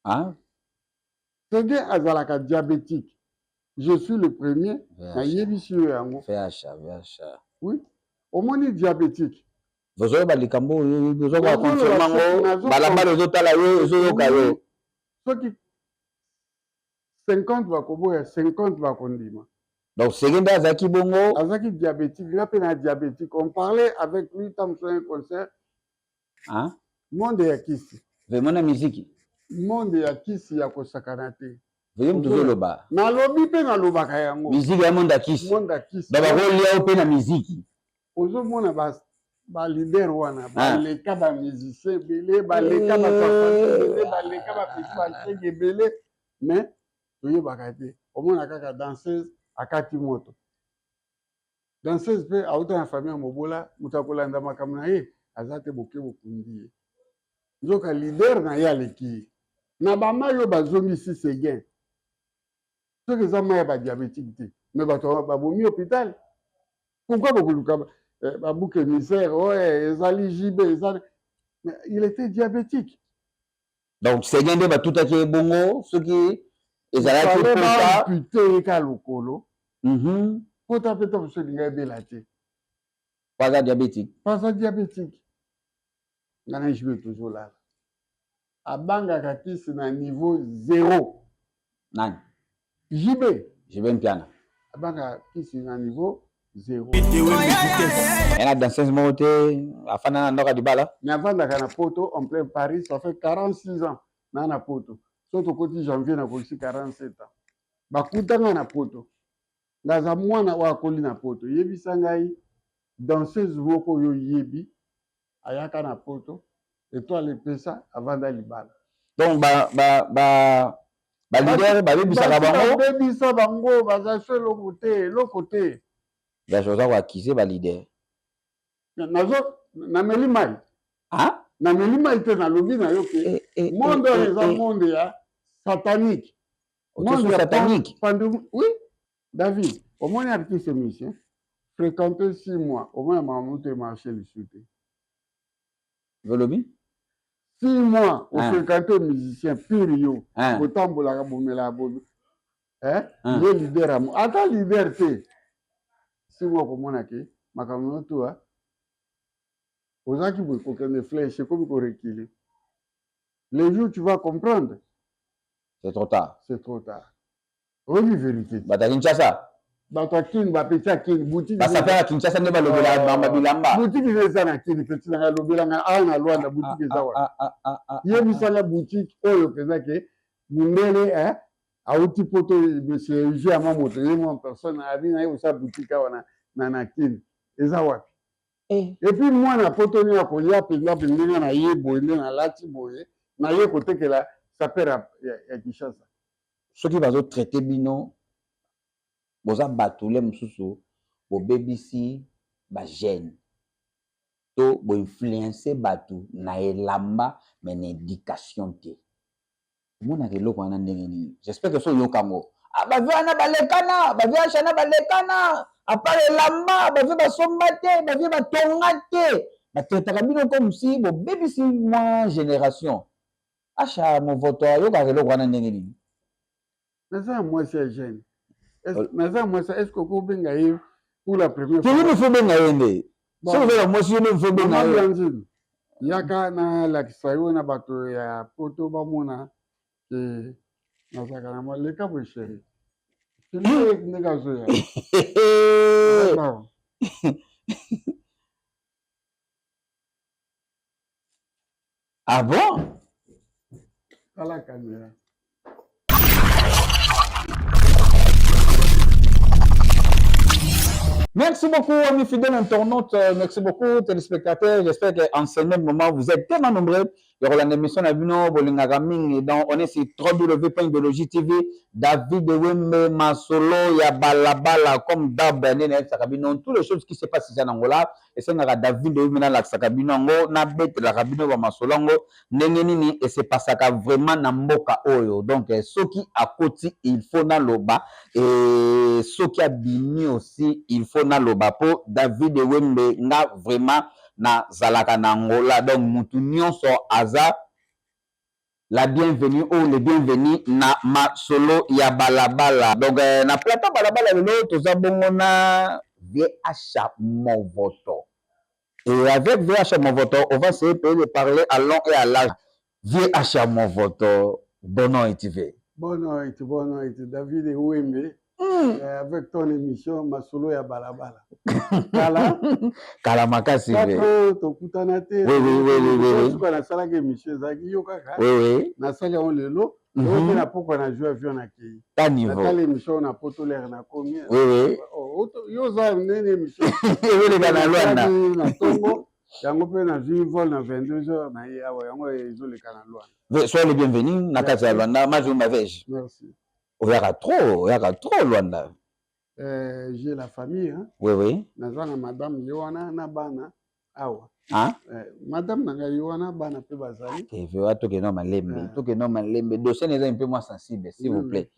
Hein? Seguin azalaka diabetique. Je suis le premier nayebisi yo yango. VH, VH. Oui. Omoni diabetique. Ozoyeba likambo oyo ozokoka confirme yango balabala ezotala yo ezoyoka yo. Soki 50 bakoboya 50 bakondima. Donc Seguin nde azalaki bongo. Azalaki diabetique, nga mpe na diabetique. On parlait avec lui ntango mosusu un concert. Hein? Monde ya kisi. Vraiment na miziki. Monde ya kisi ya kosakana te. Veye moto ozoloba. Nalobi mpe nalobaka yango. Miziki ya monde ya kisi. Monde ya kisi. Ba bakolia yo mpe na miziki. Ozomona ba ba leader wana ah. baleka ba musicien ebele baleka bato ya famille ebele baleka ba petit bashege ebele mais toyebaka te omona kaka danseuse akati moto Danseuse pe awuta na famille ya mobola, moto akolanda makambo na ye aza te boke bokundi ye. Nzoka leader na ye aleki ye. Na ba mayi oyo bazongisi Seguin, soki eza mayi ya ba diabetique te, mais bato babomi hopital. Pourquoi bokoluka ba bouc émissaire, oh, ezali JB, ezali mais il était diabétique. Donc Seguin nde batutaki ye bongo soki ezalaki pota pute ye ka lokolo. Mhm. Pota pe to mosusu elinga ebela te. Paza diabétique. Paza diabétique. Nga na JB tozolala. Abangaka kisi na niveau zero. Nani? JB. JB Mpiana. Abangaka kisi na niveau zero. Ena danseuse moko te afanda na ndako ya libala. Mais avandaka na poto en plein Paris, ça fait 46 ans na na poto. So tokoti janvier nakokisi 47 ans. Bakuta nga na poto. Naza mwana oyo akoli na poto. Yebisa ngai danseuse moko oyo oyebi ayaka na poto etoile epesa avanda libala. Donc ba ba ba ba leader babebisaka bango. Babebisa bango baza so eloko te eloko te. Gajo oza ko accuser ba leader. Nazo nameli mai. Ah? Nameli mai te nalobi na yo ke eh, eh, monde oyo eh, eza monde ya satanique. Monde ya satanique. Pandu, oui. David, omoni artiste musicien fréquenter 6 mois omona makambo te marché lisusu te. Olobi? 6 mois ofréquente musicien pire yo botambolaka bomelaka bo eh? Ye leader amo ata leader te 6 mois okomona ke makambo no to ozalaki boye kokende flèche ekomi korekile le jour tu vas comprendre c'est trop tard c'est trop tard oyebi verite bato ya Kinshasa bato ya Kin bapeti ya Kin boutique basapeur ya Kinshasa nde balobela bamba bilamba boutique eza eza na Kin peti na ngai lobela ngai awa na Luanda boutique eza wapi yebisa nga boutique oyo mpenza ke mundele eh, awuti poto monsieur Eugène ama moto ye mwa personne abi na ye kosala boutique awa na na, na Kin eza wapi eh. Et puis mwana poto nini akoya mpenza mpe ndenge na ye boye nde nalati boye na ye kotekela sapeur ya, ya, ya Kinshasa Soki bazo traiter bino boza batu le mususu bobebisi ba jeunes to bo influencer batu na elamba mais na education te. Omonaka eloko wana ndenge nini? J'espère que soki oyoka yango. Ah ba vieux wana balekana, ba vieux Ashana balekana, à part elamba, ba vieux basomba te, ba vieux batonga te. Ba traitaka bino comme si bobebisi mwa generation. Asha Movoto ayokaka eloko wana ndenge nini? Naza na mwasi ya jeune. Naza na mwasi, est-ce que okobenga ye pour la première fois? Yo faut benga ye nde. Soki oza na mwasi yo nde faut benga ye. Blandine, yaka nalakisa yo na bato ya poto bamona ke nazalaka na mwa leka boye chérie. Filme ndenge azoya. Ah bon? Tala caméra. Merci beaucoup, amis fidèles internautes. Merci beaucoup, téléspectateurs. J'espère qu'en ce même moment, vous êtes tellement nombreux. Il y aura l'émission na bino, bolingaka mingi. Donc, on est sur www.idéologie TV. David Wembe, Masolo, ya Balabala, comme d'hab, toutes les choses qui se passent ici en Angola. Esengaka David Wembe nalakisaka bino yango, nabetelaka bino ba masolo yango ndenge nini esepasaka vraiment na mboka oyo. Donc soki akoti il faut naloba et soki abimi aussi il faut naloba po David Wembe nga vraiment nazalaka na Angola donc mutu nionso aza. La bienvenue ou le bienvenu na masolo ya balabala. Donc na plateau balabala lelo toza bongo na VH Movoto. Et avec VH Movoto, on va essayer de parler à long et à large. VH Movoto, bonne noite V. Bonne noite, bonne noite. David Ouembe. Avec ton émission Masolo ya Balabala. Kala. Kala makasi. Tokutana te. Oui. Suka nasalaki émission ezalaki yo kaka. Oui. Nasali yango lelo. Mpe na pokwa na zwi avion nakei. Ta niveau. Natali émission na poto lere nakomi. Oui. Yo oza nene émission. Ezoleka na Luanda. Na ntongo. Yango mpe nazwi vol na 22 heures na ye awa, yango ezoleka na Luanda. Soyez les bienvenus na kati ya Luanda. Mazumba Vege. Merci. Oyaka trop Luanda. J'ai la famille, hein. Oui. Naza na madame ye wana na bana awa. Hein? Madame na ngai ye wana, bana mpe bazali. Te tokende malembe, tokende malembe. Dossier eza un peu moins sensible, s'il vous plaît.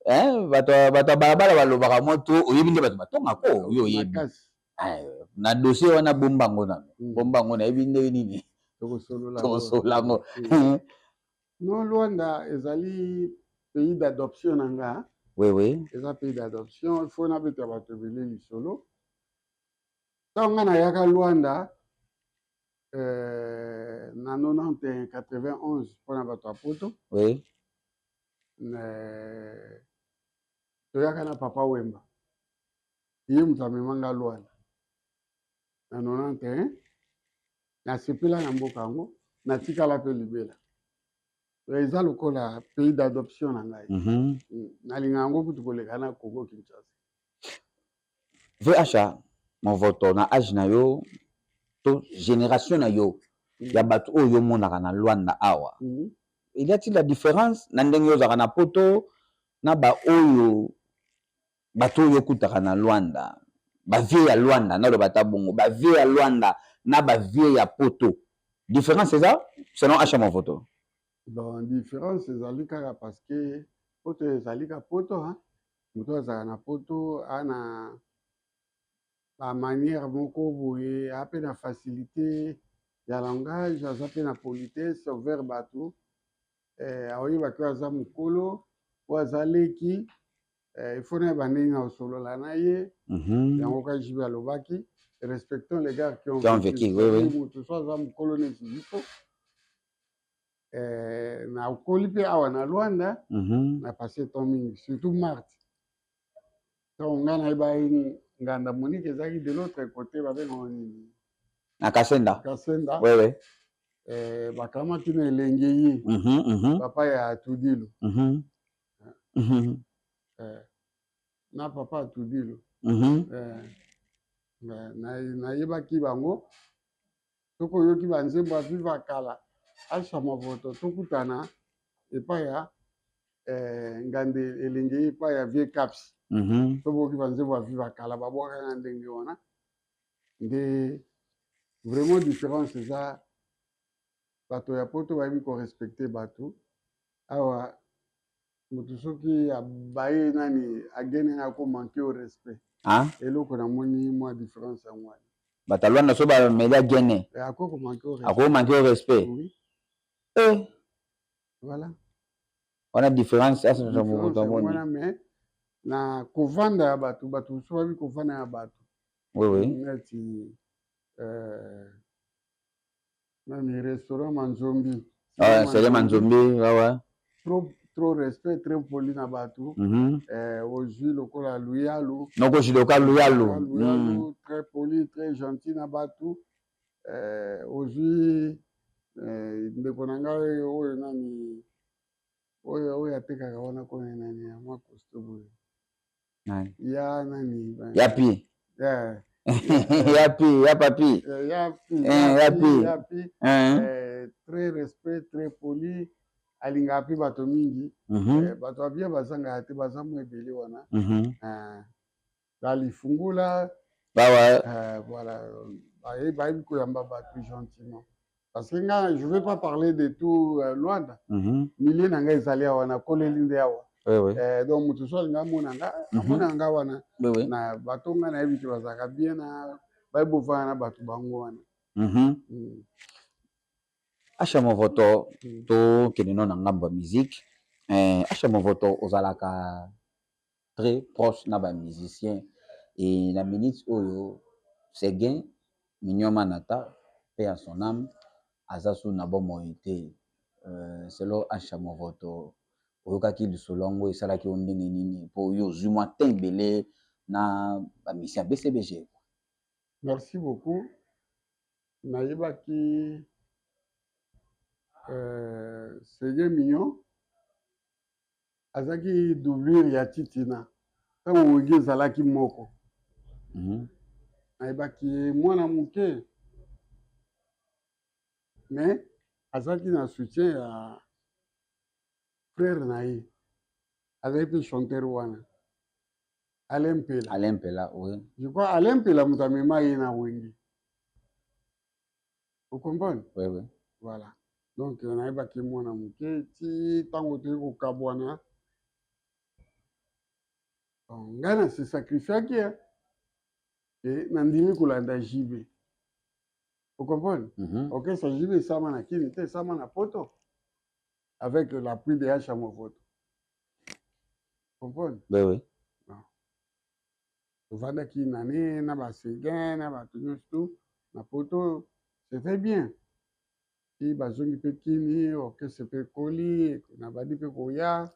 Hein, bato ya balabala balobaka moto, oyebi nde bato batongako, yo oyebi. Na dossier wana bombango nano. Bombango, nayebi ndenge nini. Tokosolola. Tokosolola yango. Non, Luanda ezali pays d'adoption na nga. Oui. Eza pays d'adoption, il faut nabeta bato ebele lisolo. Ntango nga nayaka Luanda na 91 91 mpona bato ya poto. Toyaka na Papa Wemba. Ye moto amemanga Luanda na 91. Nasepela na mboka yango, natikala mpe libela. Eza lokola pays d'adoption na ngai. Nalinga yango kutu koleka na Congo Kinshasa. VH Movoto, na age na yo to génération na yo ya bato oyo omonaka na Luanda awa, il y a-t-il la différence na ndenge ozalaka na poto na baoyo bato oyo okutaka na Luanda, bavieux ya Luanda, naloba ata bongo, bavieux ya Luanda na bavieux ya poto, différence eza selon H Movoto? Bon, différence ezali kaka parce que poto ezali ka poto, hein? Moto azalaka na poto ana bamanière moko boye, aza mpe na facilité ya langage, aza mpe na politesse envers bato, aoyebaki oyo aza mokolo, oyo aza leki, il faut nayeba ndenge na kosolola na ye. Yango kaka JB alobaki: "Respectons les gars qui ont Qui ont vécu." Oui. Moto so aza mokolo neti biso, nakoli mpe awa na Luanda, na passé temps mingi, surtout Marthe. Ntango ngai nayeba ye, nganda Monique ezalaki de l'autre côté, babengaka nini? Na Kasenda. Kasenda. Oui. Bakamati na elenge ye, papa ya Tudilu. Na papa ya Tudilu. Nayebaki bango. Soki oyoki banzembo ya Viva kala, Acha Movoto, tokutana epai ya ngande elenge ye, epai ya vieux Caps. Soki oyoki banzembo ya Viva kala, babwakaka ndenge wana nde. Vraiment différence eza, bato ya poto bayebi korespecter bato. Awa moto soki abaye nani agene na akomanquer au respect. Ah? Eloko namoni mwa différence yango wana. Bato ya Luanda so bameli agene, akoki komanquer au respect. Akomanquer au respect. Oui. Voilà. Wana différence. Différence yango wana, mais na kovanda ya bato, bato mosusu bayebi kovanda ya bato. Oui. Neti nani, restaurant Manzombi. Ah, c'est Manzombi, ouais. Trop trop respect, très poli na bato. Ozwi lokola Luyalu. Noko Jidoka Luyalu. Luyalu, très poli, très gentil na bato. Ozwi ndeko na ngai oyo nani, oyo atekaka wana, kona nani ya mwa costaud boye? Nani? Ya nani? Yapi. Yeah. Yapi, ya papi. Yapi. Yapi. Yapi. Très respect, très poli, alingaka mpe bato mingi. Bato ya bien bazangaka te, baza mo ebele wana. Balifungula. Voilà, bayebi koyamba bato gentiment, parce que nga, je vais pas parler de tout Luanda. Milieu na ngai ezali awa, nakoleli nde awa. Donc moto so alinga amona nga, amona nga wana. Na bato nga nayebi ke bazalaka bien na bayebi bovanda na bato bango wana. Asha Movoto, tokende no na ngambo ya musique. Asha Movoto, ozalaka très proche na bamusicien et na minute oyo Seguin Mignon Manata, paix à son âme, aza su na bomoi te. Selo Asha Movoto, oyokaki lisolo yango, esalaki yo ndenge nini, mpo yo ozwi mwa temps ebele na bamusicien ya BCBG? Merci beaucoup. Nayebaki Seguin Mignon azalaki doublure ya Titina ntango Wenge ezalaki moko. Nayebaki ye mwana moke, mais azalaki na soutien ya frère na ye, azalaki mpe chanteur wana, Alain Mpela. Alain Mpela, oui. Je crois Alain Mpela moto amema ye na Wenge, ocomprendre? Oui. Voilà, donc nayebaki mwana moke ti ntango toyei kokabwana. Bon, ngai na se sacrifiaki e nandimi kolanda JB, ocomprendre? Orchestre JB esama na Kini te, esama na Poto avec l'appui de Acha Movoto, comprendre? Oui. Tovandaki nane na baSeguin na bato nyonso tu na Poto, c'était bien. Ti bazongi mpe Kini, orchestre mpe ekoli, na bandi mpe koya.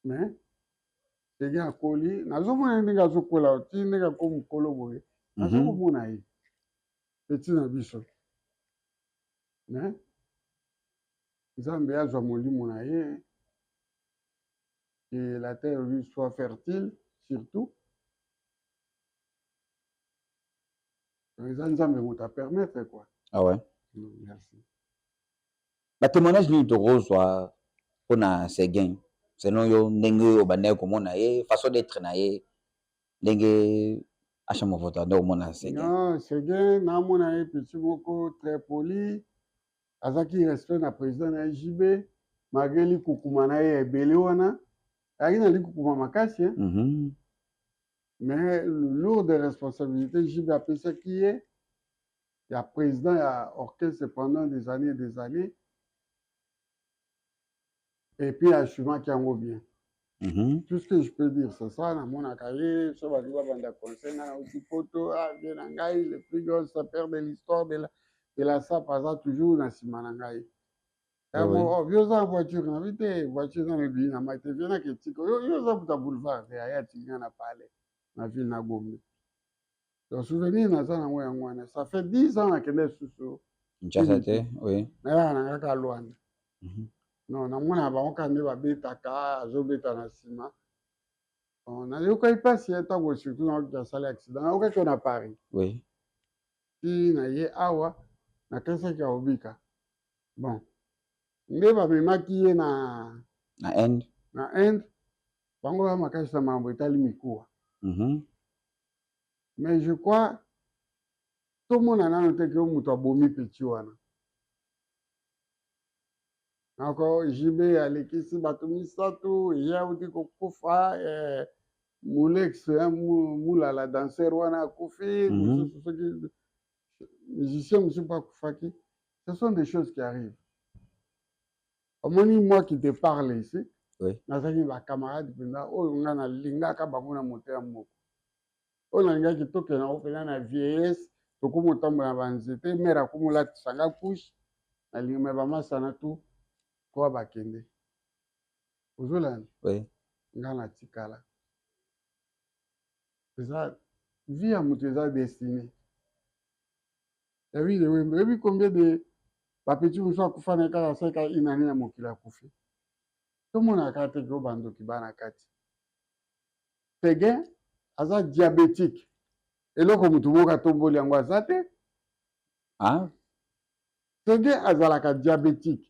Mais Seguin akoli, nazomona ndenge azokola ti ndenge ako mokolo boye, nazokomona ye petit na biso. Mais Nzambe azwa molimo na ye, que la terre lui soit fertile. Surtout eza Nzambe moto apermettre quoi. Ah ouais. Merci. Batémoignage nini tokozwa mpona Seguin, selon yo, ndenge oyo obandaki komona ye, façon d'être na ye, ndenge Acha Movoto ande komona Seguin? Non, Seguin naamona ye petit moko très poli, azalaki respect na président na ye JB, malgré likukuma na ye ya ebele wana, azalaki na likukuma makasi, hein? Mais lourde responsabilité JB apesaki ye ya président ya orchestre pendant des années et des années, et puis assumaki yango bien. Tout ce que je peux dire, c'est ça. Namonaka ye so bato babanda conseil, nga nauti Poto, ah, vie na ngai, le plus grand sapeur de l'histoire de la sape, aza toujours na nsima na ngai. Oh, yo oza na voiture na bi te, voiture nano ebimi na mai te, vie nake etika yo, yo oza moto ya boulevard te, aye atiki nga na palais na ville na Gombe. Donc souvenir naza nango yango wana. Ça fait 10 ans nakende lisusu Kinshasa te, oui. Nayaka na nga kaka Lwanda. Non, namona bango kaka nde babetaka, azobeta na nsima. Bon, nayokaki mpasi ye ntango surtout nayoki asali accident, nayokaki yo na Paris. Ti na ye awa nakesaki akobika. Bon, nde bamemaki ye na Na Inde. Na Inde. Bango baya makasi na makambo etali mikuwa. Mais je crois tomona nano te ke moto abomi petit wana. Nako JB alekisi bato misato, ye auti kokufa, Mulex, Mulala, danseur wana akufi, mosusu soki musicien mosusu mpe akufaki. Ce sont des choses qui arrivent. Omoni, moi qui te parle ici, nazalaki bacamarade mpenza oyo ngai nalingaka bango na motema moko, oyo nalingaki tokende yango mpenza na vieillesse, tokomi otambola na banzete, mare akomi olatisa nga couche, nalingi me bamasana tu koa bakende, ozolanda? Nga natikala. Eza vie ya moto, eza destinée. David Wembe, oyebi combien de bapetit mosusu akufa na ye kaka asalika inane na mokili, akufi, tomonaka te ke oyo bandoki bana kati. Seguin aza diabétique, eloko motu moko atomboli yango aza te. Ah? Seguin azalaka diabétique,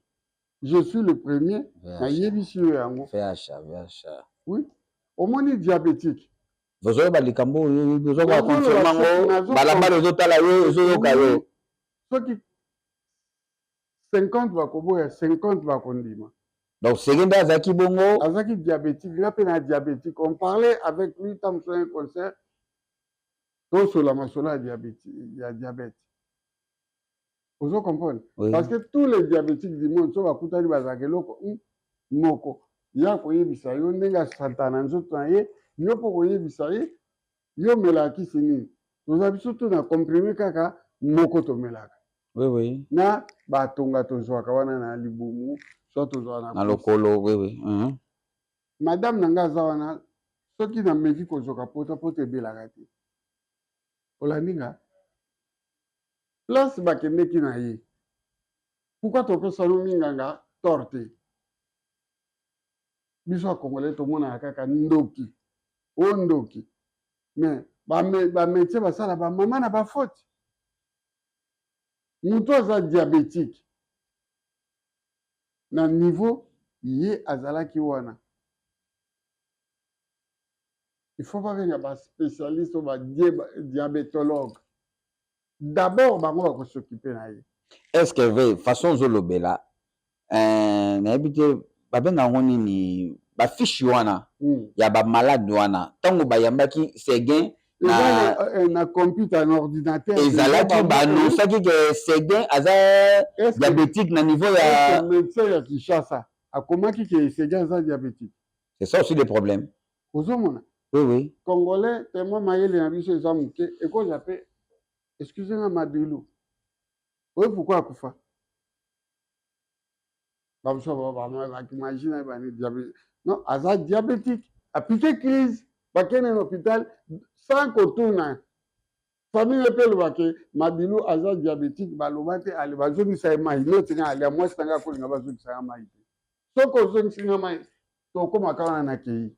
je suis le premier nayebisi yo yango. VH, VH. Oui, omoni, diabétique. Ozoyeba likambo oyo, ozokoka confirmer yango, balabala ezotala yo, ezoyoka yo. Soki 50 bakoboya, 50 bakondima. Donc Seguin nde azalaki bongo? Azalaki diabétique, nga mpe na diabétique. On parlait avec lui ntango mosusu un concert, tosola masolo ya diabète, ya diabète. Ozo comprendre? Oui. Parce que tous les diabétiques du monde so bakutani bazalaka eloko moko. Ye akoyebisa yo ndenge asantaka na nzoto na ye, yo mpo koyebisa ye yo omelaka kisi nini. Toza biso tout na comprime kaka moko tomelaka. Oui, oui. Na batonga tozwaka wana na libumu, soit tozwaka na na lokolo, oui, oui. Madame na nga aza wana, soki nameki kozoka pota, pota ebelaka te. Olandi nga? Place bakendeki na ye. Pourquoi topesa no minganga tort te? Biso ya Congolais tomonaka kaka ndoki. O ndoki. Mais ba médecin basala ba mama na ba faute. Moto aza diabétique. Na niveau ye azalaki wana. Il faut babenga ba spécialiste ou ba diabétologue. D'abord bango bako s'occuper na ye. Est-ce que ve façon ozolobela nayebi te babenga yango nini ba fiche wana ya ba malade wana ntango bayambaki Seguin na, na computer na ordinateur ezalaki baannonsaki ke Seguin aza diabétique na niveau ya médecin ya Kinshasa akomaki ke Seguin aza diabétique. C'est ça aussi des problèmes. Ozomona? Oui, oui. Congolais tellement mayele na biso eza moke ekozala pe excusez nga Madilu. Oyo pourquoi akufa? Bamosusu bakimagine bani diabétique. Non, aza diabétique. Apike crise, bakende na hôpital sans kotuna. Famille mpe elobake Madilu aza diabétique, baloba te ale bazongisa ye mai. Noti nga alia mwasi na nga akolinga bazongisa nga mai te. Soki ozongisi nga mai, tokomaka wana na kei.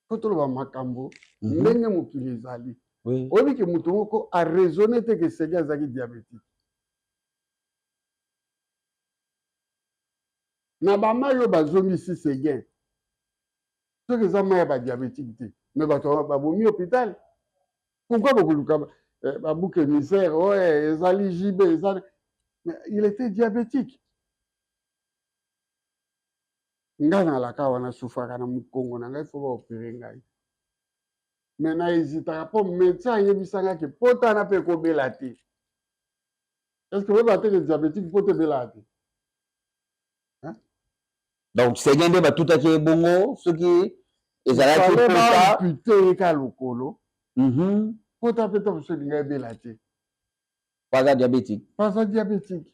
Faut toloba makambo ndenge mokili ezali. Oyebi ke moto moko a raisonné te ke Seguin azalaki diabétique. Na ba mai oyo bazongisi Seguin, soki eza mai ya ba diabétique te, mais bato babomi hôpital. Pourquoi bokoluka ba bouc émissaire, ouais, ezali JB, ezali... Mais il était diabétique. Nga nalaka wana souffraka na mokongo na ngai, faut ba opérer ngai. Mais na hésitaka po médecin ayebisanga ke pota na pe ekobela te. Est-ce que boyeba te ke diabétique pota ebelaka te? Hein? Donc Seguin nde batutaki ye bongo soki ezalaki pota amputé ye ka lokolo. Pota pe to mosusu elinga ebela te. Aza diabétique. Aza diabétique.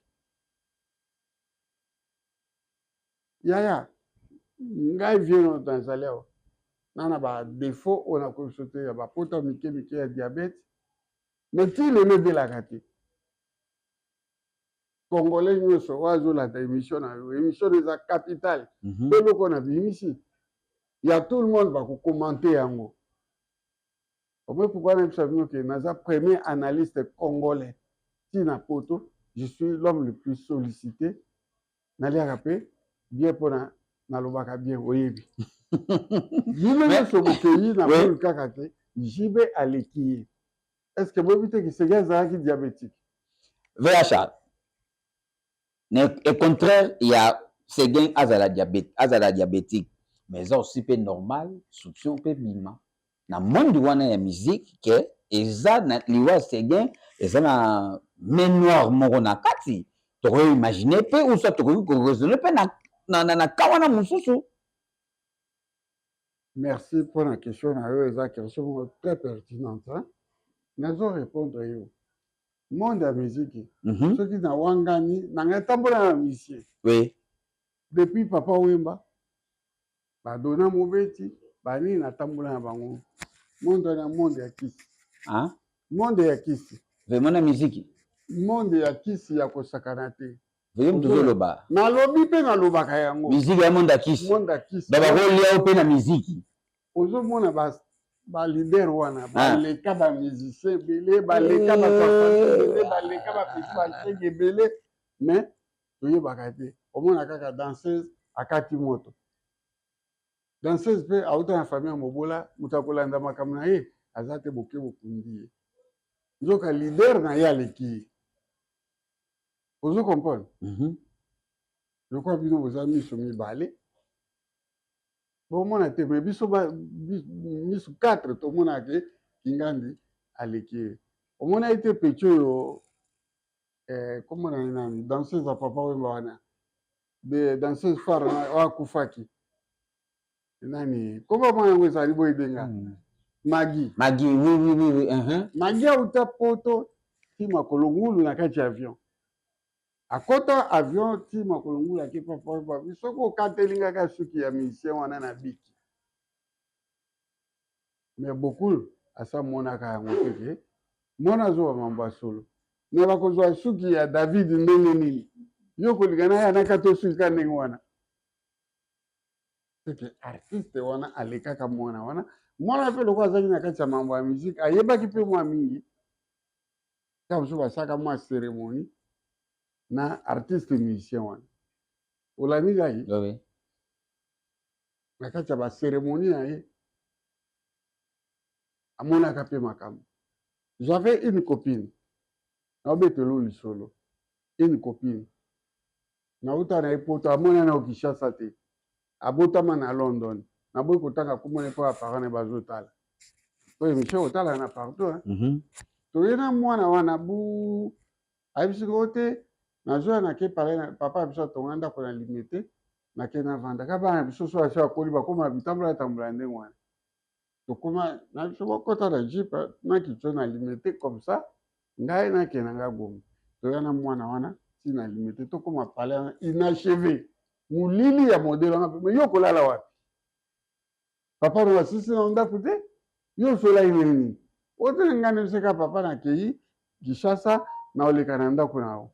Yaya, ngai vieux no nazali awa. Na ba défaut oyo nakoki biso te ya ba pota mike mike ya diabète. Mais ti lelo ebelaka te. Congolais nyonso oyo azolanda émission na yo, émission eza capitale. Mpe eloko na bimisi ya tout le monde bakokommente yango. Omoni pourquoi nayebisa bino ke naza premier analyste congolais ntina poto, je suis l'homme le plus sollicité. Naliaka mpe bien mpona nalobaka bien, oyebi. Bino nyonso bokei na moni kaka te JB aleki ye. Est-ce que boyebi te ke Seguin azalaki diabétique? VHA. Et contraire, il y a Seguin azala diabète, azala diabétique. Mais ça aussi peut normal, soupçon peut bima. Na monde wana ya musique ke eza na liwa Seguin, eza na main noire moko na kati. Tokoki imaginer pe ou soit tokoki ko raisonner pe na ka wana mosusu. Merci pour la question na yo, eza question moko très pertinente, hein? Nazo répondre yo. Monde ya musique. Soki na wangani, na ngai tambola na musicien. Depuis Papa Wemba, ba Dona Mobeti, ba nini na tambola na bango. Monde na monde ya kisi. Hein? Monde ya kisi. Vraiment na musique. Monde ya kisi ya kosakana te. Voyez mtu loba. Nalobi pe nalobaka yango. Musique ya monde ya kisi. Monde ya kisi. Ba bakolia yo pe na musique. Ozomona ba leader wana, baleka ba musicien ebele, baleka ba ebele, baleka ba petit ba chege ebele, mais toyebaka te. Omona kaka danseuse akati moto. Danseuse pe auta na famille ya Mobola, moto akolanda makambo na ye, aza te boke bokundi ye. Nzoka leader na ye aleki ye. Ozo comprendre? Lokola bino boza miso mibale, bomona te, mais biso ba miso 4 tomonaka ke Kingandi aleki ye. Omona ye te petit oyo Kombo na ye nani? Danseuse ya Papa Wemba wana, de danseuse phare oyo akufaki nani? Kombo mwana yango ezali boye benga Magi. Magi, oui. Magi auta Poto ti makolo ngulu na kati ya avion. Akota avion ti makolo ngulu, ake Papa Wemba. Soki okateli nga suki ya musicien wana na biki. Mais beaucoup asa monaka yango te ke mwana azoba mambo ya solo. Me bakozwa suki ya David ndenge nini? Yo kolinga na ye anakata suki ka ndenge wana. Seke artiste wana alekaka mwana wana. Mwana mpe lokola azalaki na kati ya mambo ya musique, ayebaki mpe mwa mingi. Kaka mosusu basalaka mwa cérémonie na artiste musicien wana. Olandi ngai? Oui. Na kati ya bacérémonie na ye, amonaka mpe makambo. J'avais une copine, naobetelo lisolo. Une copine nauta na ye Poto, amona na Kinshasa te, abotama na London. Naboyi kotanga komona mpo baparent na ye bazotala po émission kotala na partout, hein. Toye na mwana wana bu ayebisi ngo te, nazoya nake pale papa biso atonga ndako na Limete, nake navandaka bana biso so asi akoli, bakóma bitambola tambola ndenge wana. Tokóma na biso bakota na jeep nakitso na Limete comme ça, ngai nakende nga Gombe. Toya na mwana wana ntina Limete, tokóma pale wana inachevé, molili ya modele wana. Me yo kolala wapi? Papa no asisi na ndako te, yo osolaki ndenge nini? Otene ngai ndebisaka papa nakei Kinshasa, na oleka na ndako na yo.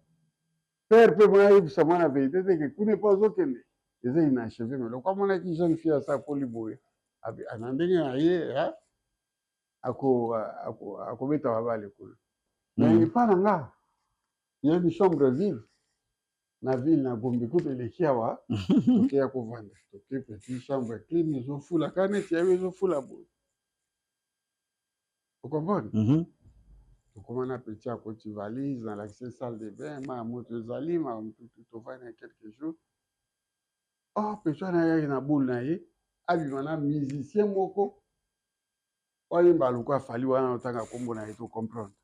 Père mpe mwana ayebisa mwana vérité te ke kuna epo azokende eza inachevé. Me lokwa amonaki jeune fille asa akoli boye, na ndenge na ye akobeta babale kuna. Mais epa na nga yebi chambre vide na ville na Gombe kutu eleki awa. Tokeya kovanda, toke petit chambre, clim ezofula ka neti yayo ezofula boye, ocomprendre? Tokóma na petit, akoti valise, nalakisi salle de bain, ma ya moto ezali mamututu. Tovandi na quelques jours. Oh, petit wana ayaki na boule na ye, abima na musicien moko oyemba lokola Fally wana, otanga nkombo na ye to comprendre.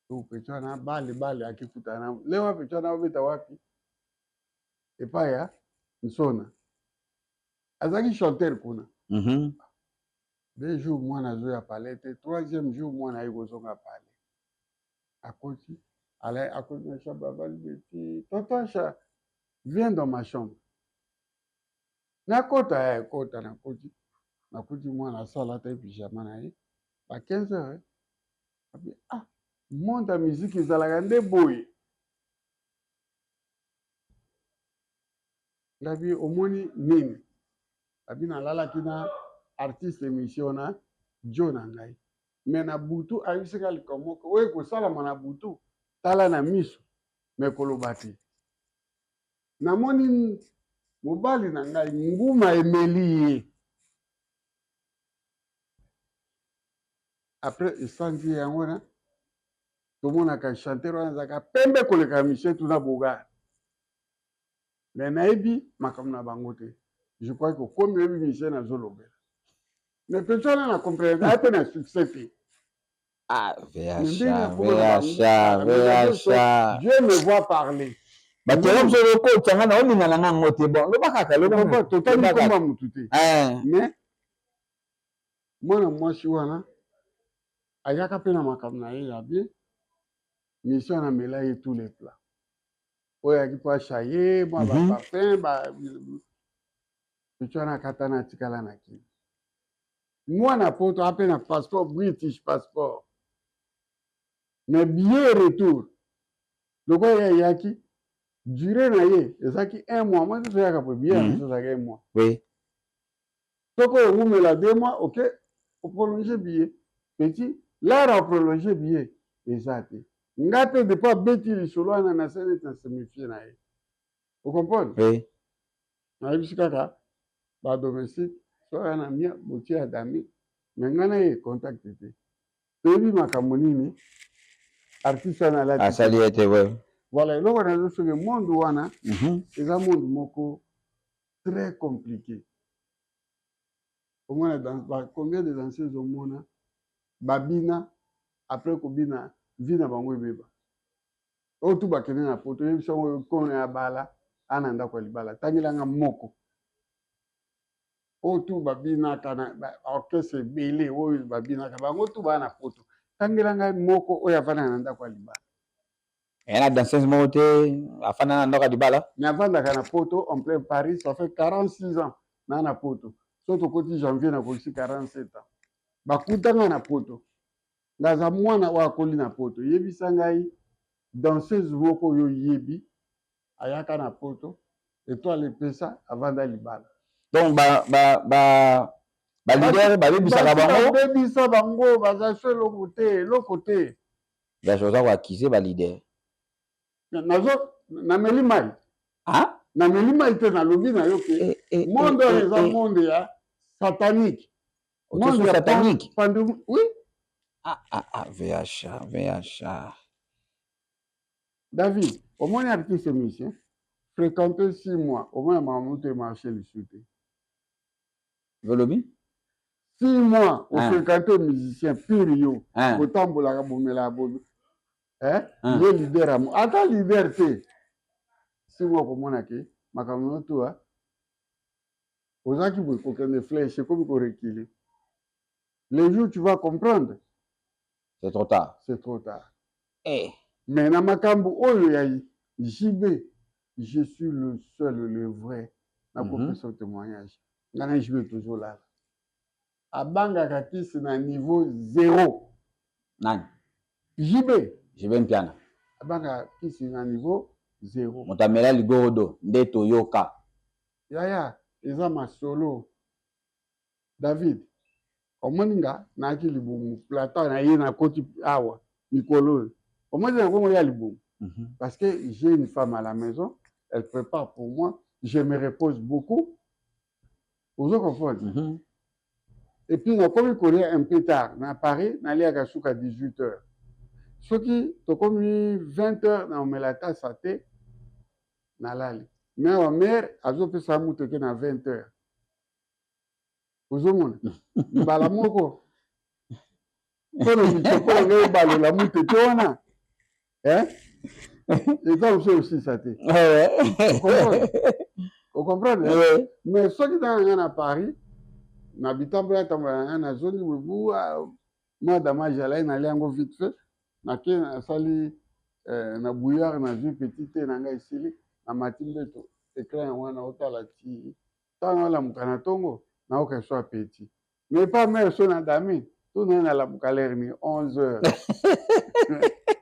To petit wana bale bale akikutana lewa. Petit wana obeta wapi? Epai ya Nsona, azalaki chanteur kuna. 2 jours mwana azoya palais te. Troisième jour mwana ayi kozonga palais, akoti ala, akoti na chambre, avali beti: "Tonton Acha, viens dans ma chambre." Nakota ya ekota, nakoti, nakuti mwana asala ata pyjama na ye ba 15 heures. Abi ah, monde ya musique ezalaka nde boye. Ngabi omoni nini? Abi nalalaki na artiste émission na jo na ngai, me na butu ayebisaka likambo moko oyo ekosalama na butu. Tala na miso, me koloba te. Namoni mobali na ngai nguma emeli ye, après esanzi ye. Yango wana tomonaka chanteur wana azalaka pembe koleka Michel tuna Bogar. Me nayebi makambo na bango te. Je crois que komi oyebi Michel nazolobela, mais mpenza wana na comprendre aye mpe na succès te. Ah, VH, VH, VH. Dieu me voit parler. Bato yango mosusu okotya nga na olinga na nga yango te. Bon, loba kaka, loba. Totali komba mutu te. Mais mwana mwasi wana ayaka mpe na makambo na ye ya bien. Mission amela ye tous les plats oyo ayaki mpo achaye mwa baparfum. Picho wana akata na atikala na Kini. Mwana Poto ape na passeport, British passeport, mais billet retour lokola ye ayaki, durée na ye ezalaki un mois. Moi toyaka po billet ya biso ezalaki un mois. Soki owumela 2 mois, ok, oprolonge billet. Petit lara oprolonge billet eza te. Nga mpe depuis abeti lisolo wana, na se neti na se méfie na ye, ocomprendre? Nayebisi kaka badomestique so aya na mia botie ya dami, me ngai na ye contact te. Toyebi makambo nini artiste wana alati. Asali ye te, we. Voilà, eloko nazo soki monde wana eza monde moko très compliqué. Omona combien de danseuses omona babina, après kobina vie na bango ebeba. Oyo tu bakende na poto, oyebisa yango kono ya bala ana ndako ya libala, tangelanga moko. Oyo tu babinaka na orchestre ebele, oyo babinaka bango tu baa na poto, tangela ngai moko oyo avandaka na ndako ya libala. Eya na danseuse moko te afanda na ndako ya libala. Mais avandaka na poto, en plein Paris. Ça fait 46 ans na poto. So tokoti janvier, nakokisi 47 ans. Bakutanga na poto, ngaza mwana oyo akoli na poto. Yebisa ngai danseuse moko oyo oyebi ayaka na poto, étoile epesa, avanda libala. Donc ba leader babebisaka bango. Babebisa bango, baza so eloko te, eloko te. Gaso oza koaccuser ba leader. Nazo nameli mai. Ah? Nameli mai te, nalobi na yo ke monde oyo eza monde ya satanique. Monde ya satanique. Pandu, oui. Ah ah ah, VH VH. David, omoni artiste musicien fréquente 6 mois, omoni makambo moto emarché lisusu te. Volobi. 6 mois ofréquente musicien pire, yo botambolaka, bomelaka, bobi ye leader amo, ata leader te, 6 mois komona ke makambo nyonso ozalaki boye kokende flèche, ekomi koreculer. Le jour tu vas comprendre, c'est trop tard. C'est trop tard. Eh. Mais na makambo oyo ya JB, je suis le seul, le vrai nakopesa témoignage. Nga na JB tozolala, abangaka kisi na niveau zéro. Nani? JB. JB Mpiana. Abangaka kisi na niveau zéro. Moto amela ligorodo nde toyoka. Yaya, eza masolo. David, omoni nga nayaki libumu plata na ye, nakoti awa mikolo oyo, omoni nakongo ya libumu parce que j'ai une femme à la maison, elle prépare pour moi, je me repose beaucoup, ozo comprendre? Et puis nakomi kolia un peu tard. Na Paris naliaka suka 18 heures. Soki tokomi 20 heures, naomela tasa te, nalali. Mais awa mare azopesa mutu eke na 20 heures, ozomona mbala moko mpona mitsopo na ngai ebalola mutete wana, eza mosu osisa te, ocomprendre? Mais soki ntango ngai na Paris na bitambola tambola na ngai, nazongi bobu mwa damage alai, nalia yango vite fait, nake nasali na bouillard, nazwi petit te na ngai, esili, namati mbeto, écran yango wana otala ti ntango nalamuka na ntongo, naoka so appétit. Mais pas mare so na dami to naye nalamuka l'heure ni 11 heures,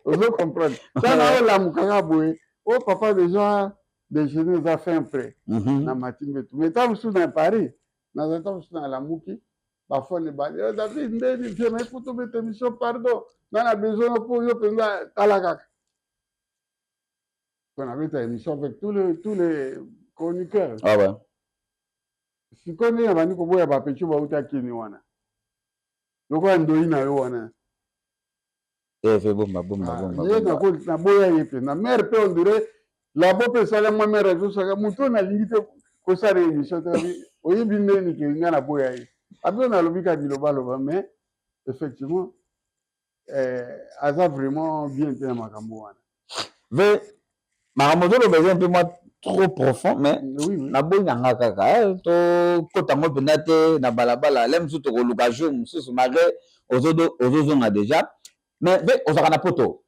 ozo comprendre? Ntango naolamuka kaka boye, o papa déjà déjeuner eza fin prêt, na mati mbeto. Mais ntango mosusu na Paris naza, ntango mosusu nalamuki, bafone bani: "David, ndeni vie mais faut tobeta émission, pardon, nga na besoin mpo yo mpenza." Tala kaka, on abeta émission avec tous les chroniqueurs. Ah ouais. Sikoyo ndenge bandi koboya bapetits bauta kini wana lokola ndoi na yo wana. Te, bomba bomba bomba. Ye naboya ye mpenza. Mare mpe on dirait labo mpe esala mwa mare azosaka motu oyo nalingi te kosala émission te. Oyebi ndeni ke nga naboya ye, abi oyo nalobi kaka bilobaloba, mais effectivement aza vraiment bien te na makambo wana. Ve, makambo ozoloba eza mpe mwa trop profond, mais oui. Naboyi na nga kaka tokota yango mpenza te na balabala le mosusu, tokoluka jour mosusu malgré ozozonga déjà. Mais ve, ozalaka na poto?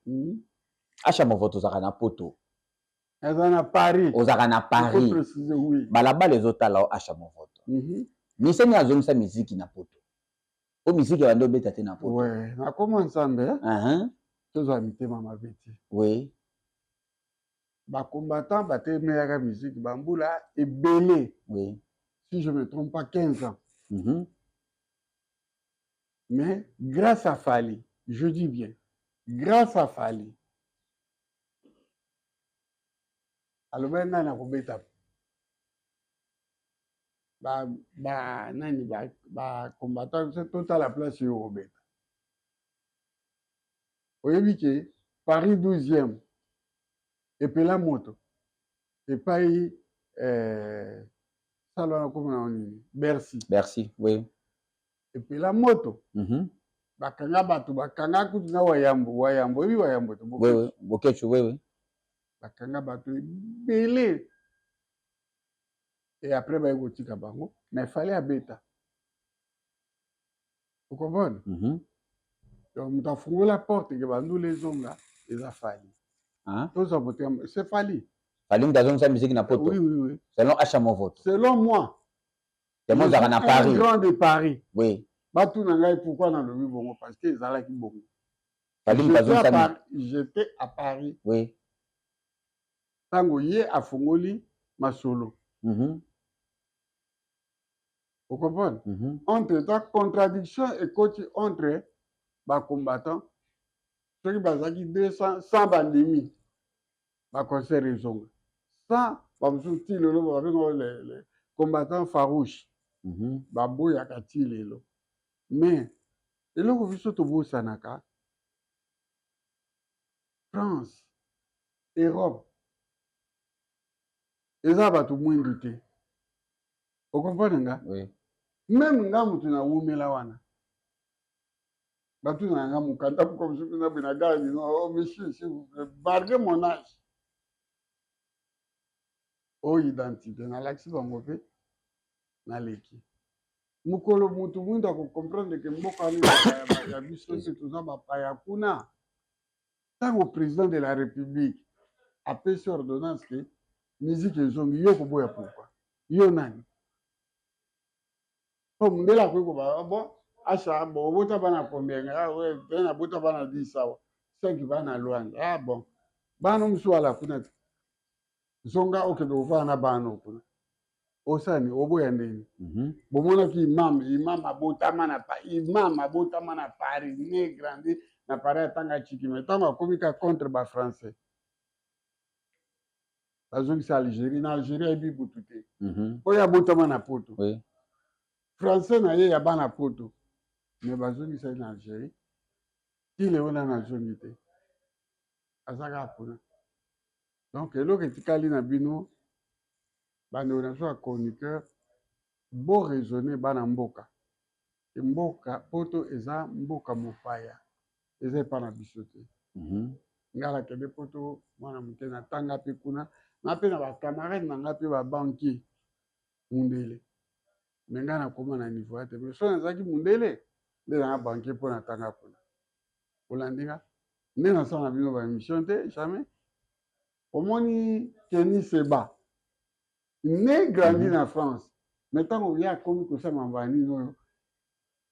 Asha Movoto, ozalaka na poto? Eza na Paris. Ozalaka na Paris. Préciser, oui. Balabala ezotala o Asha Movoto. Miseni azongisa miziki na poto po miziki ebandi obeta te na poto. Ouais, nakoma Nzambe. Tozwa mitema mabe te. Bacombattant batemelaka miziki bambula ebele. Si je me trompe pas, 15 ans. Mais grâce à Fally, je dis bien grâce à Fally, alobaki ngai na kobeta ba, ba nani, bacombattant ba totala place oyo kobeta. Oyebi ke Paris 12e epela moto epai sala wana komona nini, Bercy. Bercy, oui. Epela moto. Bakanga bato, bakanga kutu na Wayambo. Wayambo, oyebi Wayambo te? Oui, Boketshu, oui. Bakanga bato ebele et après baye kotika bango, mais fallait abeta, ocomprendre? Donc moto afungola porte ke bandula ezonga eza Fally. Tozwa motema, c'est Fally. Fally moto azongisa musique na Poto? Oui. Selon Acha Movoto? Selon moi. Temo ozalaka na Paris. Grand de Paris. Oui. Batuna ngai pourquoi nalobi bongo, parce que ezalaki bongo. Fally moto azongisa. J'étais à Paris. Ntango ye afungoli masolo, ocomprendre? Entre temps, contradiction ekoti entre bacombattant. Soki bazalaki 200, 100 bandimi baconcert ezonga, 100 bamosusu ti lelo babenga les combattants farouche, baboyaka ti lelo. Mais eloko biso tobosanaka, France, Europe eza bato mwindu te, ocomprendre nga? Oui. Même nga motu nawumela wana, batuna nga mokanda moko mosusu na boye na gare du Nord: "Oh monsieur, s'il vous plaît, malgré mon âge, oyo identité." Nalakisi bango mpe naleki. Mokolo motu mwindu akocomprendre ke mboka wana ya biso te, toza bapaya kuna. Ntango président de la République apesi ordonnance ke musique ezongi, yo koboya pourquoi? Yo nani? Po mondele akoki koba: "Bon, Acha, bon, obota bana combien?" "Ah ouais, nabota bana 10 awa, 5 bana Lwanda." "Ah bon, bana mosusu ala kuna te, zonga okende kovanda na bana kuna." Osani oboya ndeni? Bomonaki imam, imam abotama na, imam abotama na Paris, né, grandi na Paris, atanga chiki, mais ntango akomi ka contre bafrançais, bazongisa Algérie. Na Algérie ayebi butu te. Oyo abotama na Poto, français na ye ya bana Poto, mais bazongisa ye na Algérie. Ti lelo nano azongi te, aza kaka kuna. Donc eloko etikali na bino, bandeko na biso ya chroniqueur, boraisonne bana mboka. Mboka Poto eza mboka mopaya, eza epa na biso te. Ngai nakende Poto mwana moke, natanga mpe kuna, na mpe na bacamarade na ngai mpe babanquier mundele, mais ngai nakóma na niveau ya te. Mais so nazalaki mundele nde nanga banquier mpo natanga kuna. Olandi nga nde nasala na bino baémission te, jamais. Omoni Keni Seba, né, grandi na France, mais ntango ye akomi kosala mambo ya nini oyo,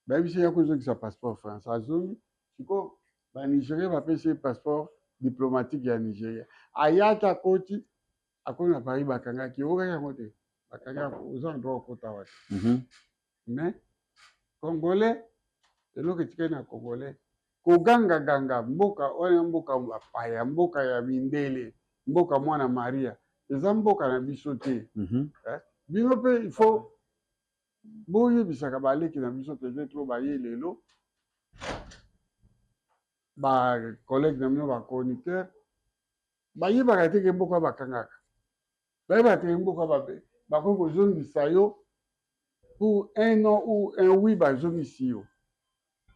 bayebisi ye kozongisa passeport France. Azongi sikoyo, banigéria bapesi ye passeport diplomatique ya Nigeria. Ayaki, akoti, akomi na Paris, bakangaki. Okaki yango te, bakangaki: "Oza na droit okota wapi?" Mais congolais, eloko etikali na congolais kogangaganga mboka wana, mboka bapaya, mboka ya mindele, mboka mwana Maria, eza mboka na biso te. Bino mpe il faut boyebisaka baleki na biso, peut-être oyo baye lelo, bacollègue na bino bachroniqueur, bayebaka te ke mboka bakangaka, bayebaka te ke mboka bakoki kozongisa yo pour un non ou un oui. Bazongisi yo,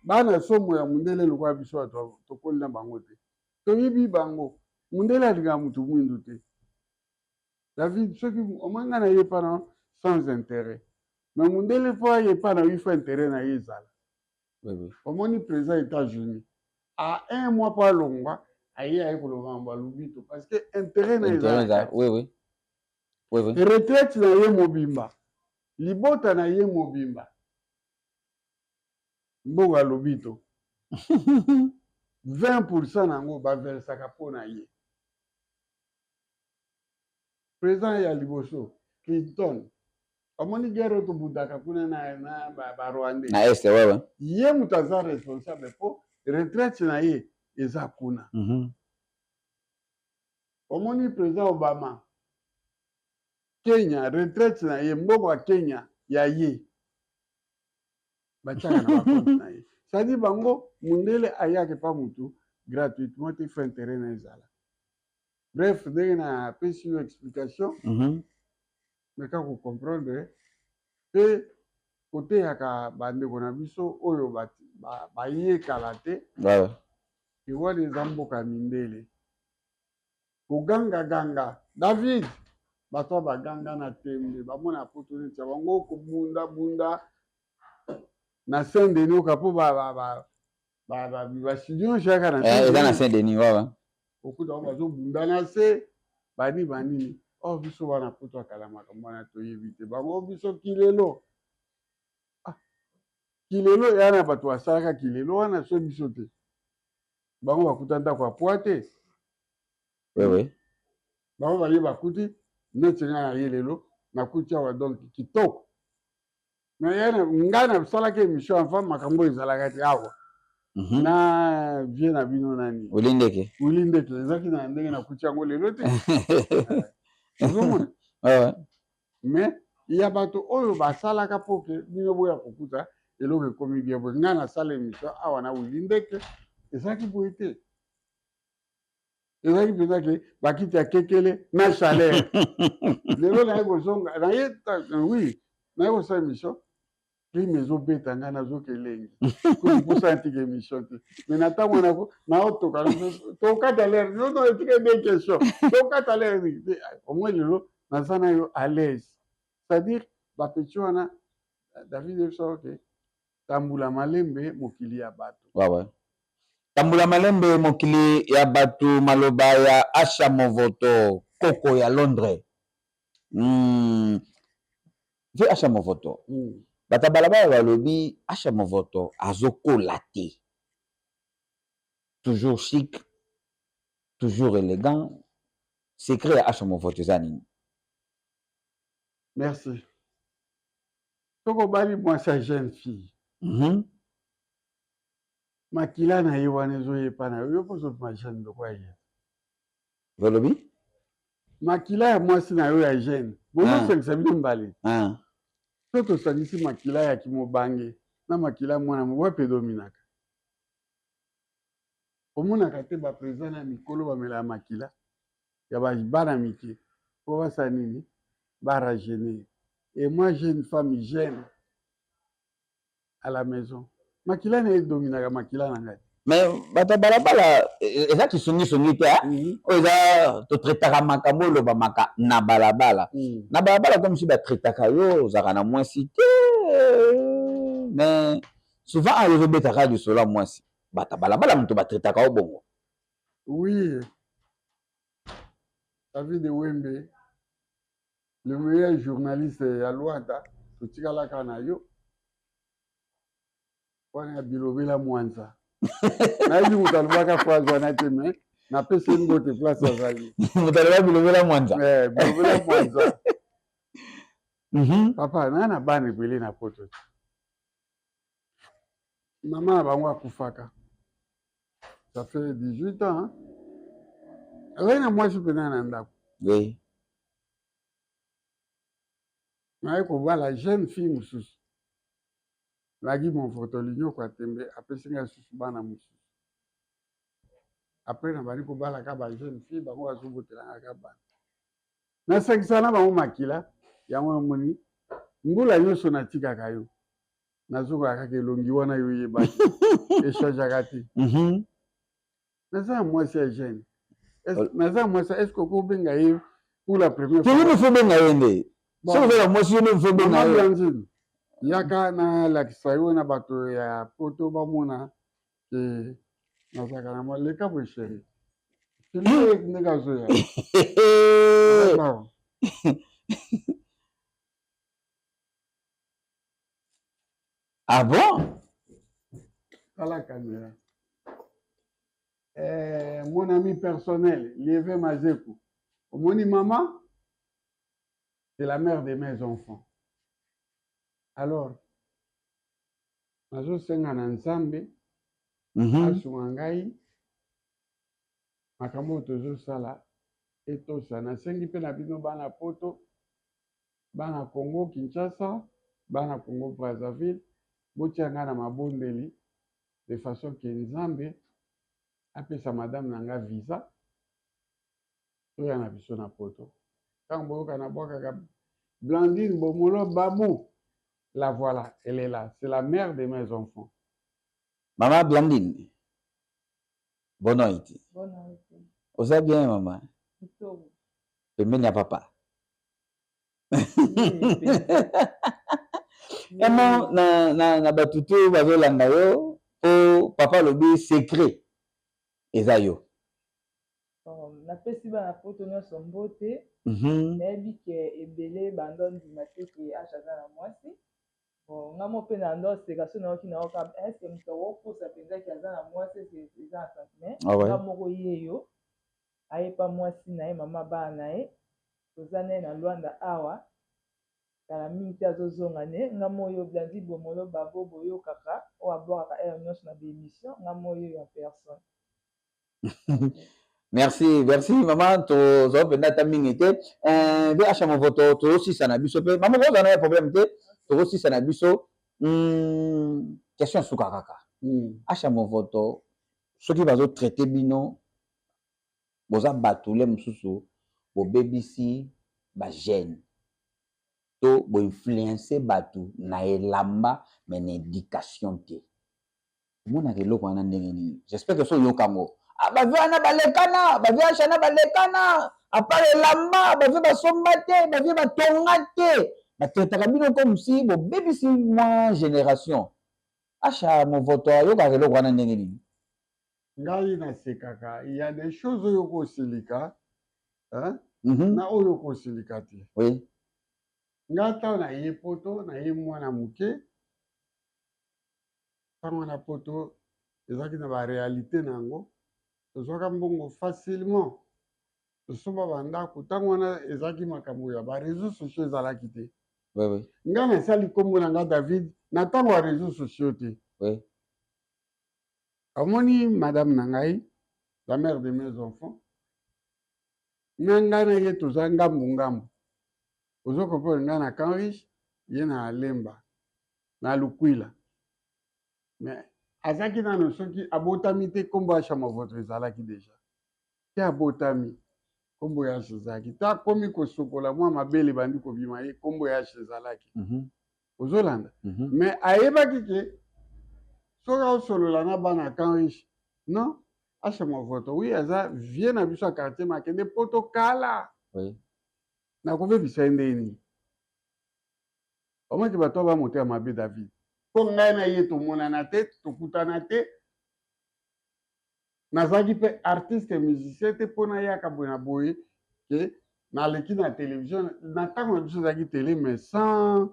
bana somo ya mondele lokola biso bato tokoli na bango te, toyebi bango. Mondele alingaka motu mwindu te. David, soki omoi ngai naye pana sans intérêt, mais mondele mpo aye pa na yo, faut intérêt na ye ezala. Omoni président États-Unis, à un mois mpo alongwa, aye koloba mambo alobi to parce que intérêt na eza. Oui. Retraite na ye mobimba, libota na ye mobimba, mbongo alobi to 20 % nango baversaka mpo na ye. Président ya liboso, Clinton, omoni guerre oyo tobundaka kuna na barwandais? Na Est, ouais. Ye moto aza responsable mpo retraite na ye eza kuna. Omoni président Obama, Kenya, retraite na ye, mbongo ya Kenya ya ye batiaka na bacompte na ye. C'est-à-dire bango, mondele ayaka epa motu gratuitement te, faut intérêt na ezala. Bref, ndenge napesi yo explication, meka kocomprendre mpe koteyaka bandeko na biso oyo bayekala te. Wana eza mboka ya mindele. Kogangaganga David, bato oyo baganga na tembe bamona poto neti ya bango kobundabunda na Saint Denis oka mpo bastudio nyonso yaka na eh, eza na Saint Denis wawa okuta bango bazobunda na se bani banini o oh, biso bana poto ya kala makambo wana toyebi te bango biso kilelo ah, kilelo eya na bato basalaka kilelo wana so biso te bango bakuta ndako ya pwa te oui, oui. Bango baye bakuti neti ngai naye lelo nakuti awa donc kitoko ngai nasalaki émission avant makambo ezalaka te awa mm -hmm. na vie na bino nani Willy Ndeke Willy Ndeke ezalaki na ndenge nakuti yango lelo te ozomona mais ya bato oyo basalaka mpo ke bino boya kokuta eloko ekomi bien boye ngai nasala émission awa na Willy Ndeke ezalaki boye te ezalaki mpenza ke bakiti ya kekele na chaleur lelo naye kozonga naye oui naye kosala émission prime ezobeta ngai nazoka elengi mposa natika émission te mais na ntango wana naotoka tokata lere nono etika de question tokata lere au moins lelo naza na yo à l'aise c'est-à-dire bapeti wana David oyebisa oke tambula malembe mokili ya bato ouais, ouais. Tambula malembe mokili ya bato maloba ya Asha Movoto koko ya Londres mm. Ve Asha Movoto bato ya balabala balobi Asha Movoto azokola te toujours chic toujours élégant secret ya Asha Movoto eza nini? Merci. Soki obali mwasi ya jeune fille mm -hmm. Makila na ye wana ezoyepa na yo, yo mpo ozobima jeune lokola ye. Olobi? Makila ya mwasi na yo ya jeune, bozosangisa bino mbale. Ah. So tosangisi makila ya kimobange na makila ya mwana wapi edominaka? Omonaka te ba president na mikolo bamelaka makila ya ba bana mike po basala nini? Ba rajeunir. Et moi j'ai une femme jeune à la maison makila na ye dominaka makila na ngai mais bato ya balabala eza kisongisongi te mhm. oyo eza totraitaka makambo olobamaka na balabala mhm. na balabala comme si batraitaka yo ozalaka na mwasi te mais souvent ayo ozobetaka lisolo ya mwasi bato ya balabala moto batraitaka yo bongo oui David Wembe le meilleur journaliste ya Luanda totikalaka na yo wana ya bilobela mwanza nayebi moto alobaka phrase wana te mais napesi ye mbote place azali moto aloba bilobela mwanza eh, bilobela mwanza mhm. Papa naa na bana ebele na poto te mama na bango akufaka ça fait 18 ans azali na mwasi mpena na ndako oui. Naye kobala jeune fille mosusu lagi monfoto linyoko ya tembe apesi ngai lisusu bana mosusu après nabandi kobalaka ba jeune fille bango bazobotelanga kaka bana nasangisa na bango makila yango namoni mbula nyonso natikaka yo nazongaka kaka elongi wana yo oyebaki echangeaka te mhm. Naza na mwasi ya jeune naza na mwasi est ce que okobenga ye pour la première fois yo faut benga ye nde soki oza na mwasi yo nde faut benga ye Blandine yaka nalakisa yo na bato ya poto bamona ke nazalaka na mwa leka boye chéri filme ndenge azoya Ah bon? Tala caméra. Eh, mon ami personnel, Lieve Mazeku. Omoni maman, c'est la mère de mes enfants. Alors, nazosenga na Nzambe mm -hmm. asunga ngai makambo oyo tozosala etosa. Nasengi mpe na bino bana poto Bana Congo Kinshasa, bana Congo Brazzaville, botia ngai na mabondeli de façon que Nzambe apesa madame na nga visa toya na biso na poto. Tango boyoka na bwakaka Blandine Bomolo Babou, la voilà, elle est là, c'est la mère de mes enfants. Maman Blandine, bonne nuit. Bonne nuit. Oza bien maman? Kitoko. Pembeni ya papa. Emo na bato te bazolanda yo po papa alobi secret eza yo. Napesi bana poto nyonso mbote. Nayebi ke ebele bando ndima te ke Asha aza na mwasi. Bon, nga mo mpe na ndo seka so nayoki nayoka est-ce moto akokosa mpenza ke aza na mwasi, eza na sentiment. Nga moko ye yo ayepa mwasi na ye, mama bana na ye, toza naye na Lwanda awa. Kala mingi te azozonga ne nga mo oyo Blandi Bomolo babo boyokaka oyo abwakaka heure nyonso na baémission, nga mo oyo en personne. Merci, merci mama. Tozwa mpenza ata mingi te mpe Asha Movoto, tozosisa na biso mpe mama kozala na ya problème te. Tozosisa na biso question suka kaka. Asha Movoto, soki bazotraite bino boza bato le mosusu bobebisi bagene to boinfluence bato na elamba me na éducation te, omonaka eloko wana ndenge nini? J'espère que so oyoka yango, bavie wana balekana, bavie Ashana balekana, à part elamba bavie basomba te, bavie batonga te, batraitaka bino comme si bobebisi mwa génération. Asha Movoto ayokaka eloko wana ndenge nini? Ngai nasekaka. Il y a des choses oyo kosilika, hein? Na oyo kosilika te. Ngai ntango naye poto, naye mwana moke. Ntango na poto ezalaki na baréalité na yango, tozwaka mbongo facilement, tosomba bandako. Ntango wana ezalaki makambo ya baréseaux sociaux ezalaki te. Ngai nasali nkombo na ngai David na ntango ya réseaux sociaux te. Amoni madame na ngai, la mère de mes enfants, na ngai na ye toza ngambu ngambu. Ozo comprendre? Ngai na Camp Riche, ye na Lemba na Lukwila, mais azalaki nano soki abotami te, nkombo ya Asha Movoto ezalaki déjà te. Abotami, nkombo ya Asha ezalaki te. Akomi kosokola mwa mabele, bandi kobima ye, nkombo ya Asha ezalaki. Ozolanda? Mais ayebaki ke soki aosolola na bana Camp Riche, non, Asha Movoto, oui, aza vie na biso ya quartier, makende poto kala. Nakobebisa ye ndenge nini? Omaki bato ba motema mabe, David, mpo ngai na ye tomonana te, tokutana te. Nazalaki mpe artiste musicien te mpo nayaka boye na boye ke naleki na télévision. Na ntango na biso ezalaki télé mais sans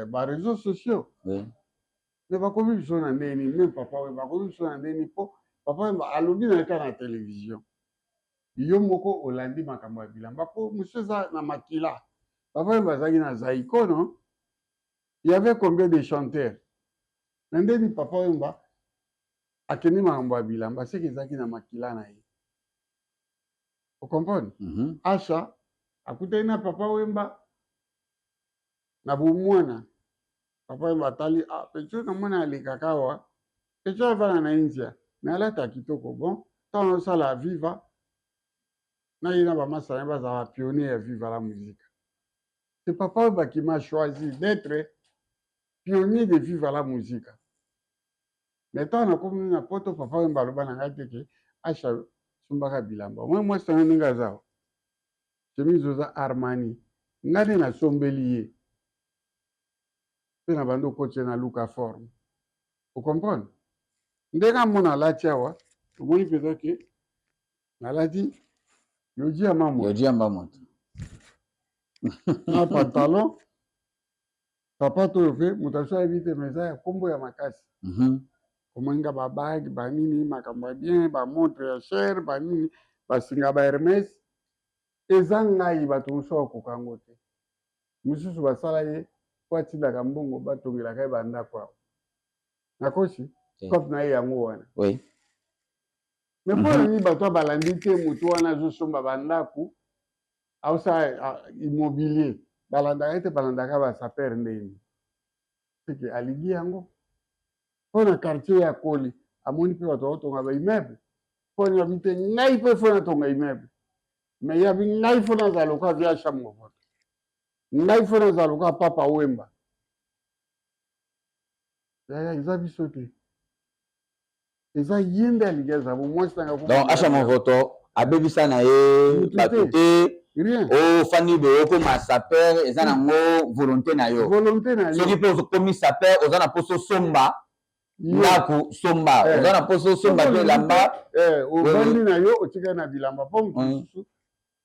baréseaux sociaux. Mais bakomi biso na ndenge nini? Même papa oyo bakomi biso na ndenge nini? Mpo papa oyo alobi na ye kaka na télévision, yo moko olandi makambo ya bilamba, mpo mosusu eza na makila. Papa oyo bazalaki na Zaiko, non? Il y avait combien de chanteurs? Na ndeni papa Wemba akende makambo ya bilamba, seke ezalaki na makila na ye. Ocomprendre? Asha akutani na papa Wemba na bomwana. Papa Wemba atali: "Ah, petit na mwana alekaka awa, petit avanda na India me alata kitoko." Bon, ntango osala Viva na ye na bamasa na ye, bazala bapionnier ya Viva la Musique. C'est papa Wemba qui m'a choisi d'être pionnier de Viva la Musique. Mais ntango nakomi na poto, papa Wemba aloba na ngai te ke Asha sombaka bilamba. Omoi mwasi nanga ndenge aza awa, chemise oza Armani, ngai nde nasombeli ye mpe na bandi okotie na luka forme. Ocomprendre ndenge amona alati awa? Omoni mpenza ke nalati Yohji Yamamoto. Yohji Yamamoto. Na pantalon, sapato oyo mpe moto aso ayebi te, mais eza ya nkombo ya makasi. Omoninga babague banini, makambo ya bien, bamontre ya cher, banini, basinga ba Hermès, eza ngai. Bato mosusu bakoka yango te. Mosusu basala ye po atindaka mbongo, batongelaka ye bandako awa. Nakosi? Cope na ye yango wana. Mais mpo na nini bato balandi te? Motu wana azosomba bandako, aosala immobilier, balandaka ye te, balandaka basapeurs ndeni seke alingi yango mpo na quartier ya koli. Amoni mpe bato baotonga baimmeuble, mpo nabi te ngai mpe faut natonga immeuble. Mais yabi ngai faut nazala lokola vieux Asha Movoto, ngai faut nazala lokola papa Wemba. Yaya, eza biso te, eza ye nde alingi aza bo mwasi nanga. Donc Asha Movoto. Abebisa na ye bato te. Ofandi boye, okoma sapeur, eza nango volonté na yo. Volonté na yo. Soki mpe okomi sapeur, oza na mposa osomba ndako, somba. Oza na mposa osomba mpe elamba. Ovandi na yo, otikali na bilamba mpo moto mosusu.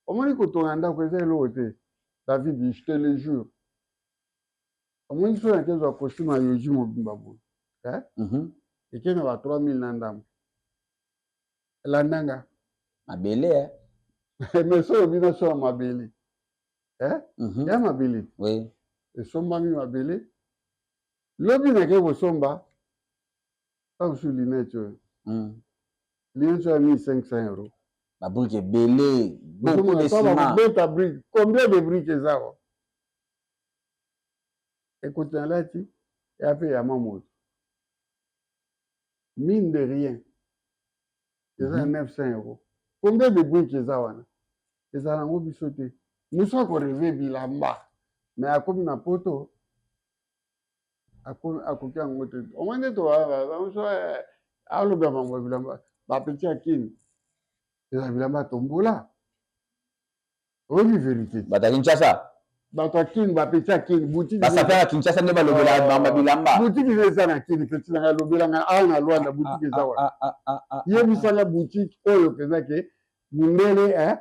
Omoni, kotonga ndako eza eloko te, David, je te le jure. Omoni, so nakezwa costume ya Yohji mobimba boye, eke na ba 3000 na ndambo, elandanga. Mabele. Mais so obi na so ya mabele, ya mabele esombami mabele, lobi nake kosomba ta mosusu lunette oyo, lunette oyo ya 1500 euros. Babrique ebele, beaucoup de ciment. Bakobeta brique, combien de brique eza wa ekoti na lati ya mpe ya mamoto, mine de rien eza ya 900 euros. Combien de brique eza wana? Ezala yango biso te. Mosu akorêver bilamba, mais akomi na poto, akoki yango te. Omoi nde tomosu aloba mambo ya bilamba. Bapetits ya Kini eza bilamba tombola, oyebi vérité. Bato ya Kinshasa. Bato ya Kini, bapetits ya Kini, boutique. Basapeur ya Kinshasa nde balobela bamba bilamba. Boutique eza na Kini. Petit nanga, alobelanga awa na Lwanda, boutique eza wana. Yebisanga boutique oyo mpenza ke mundele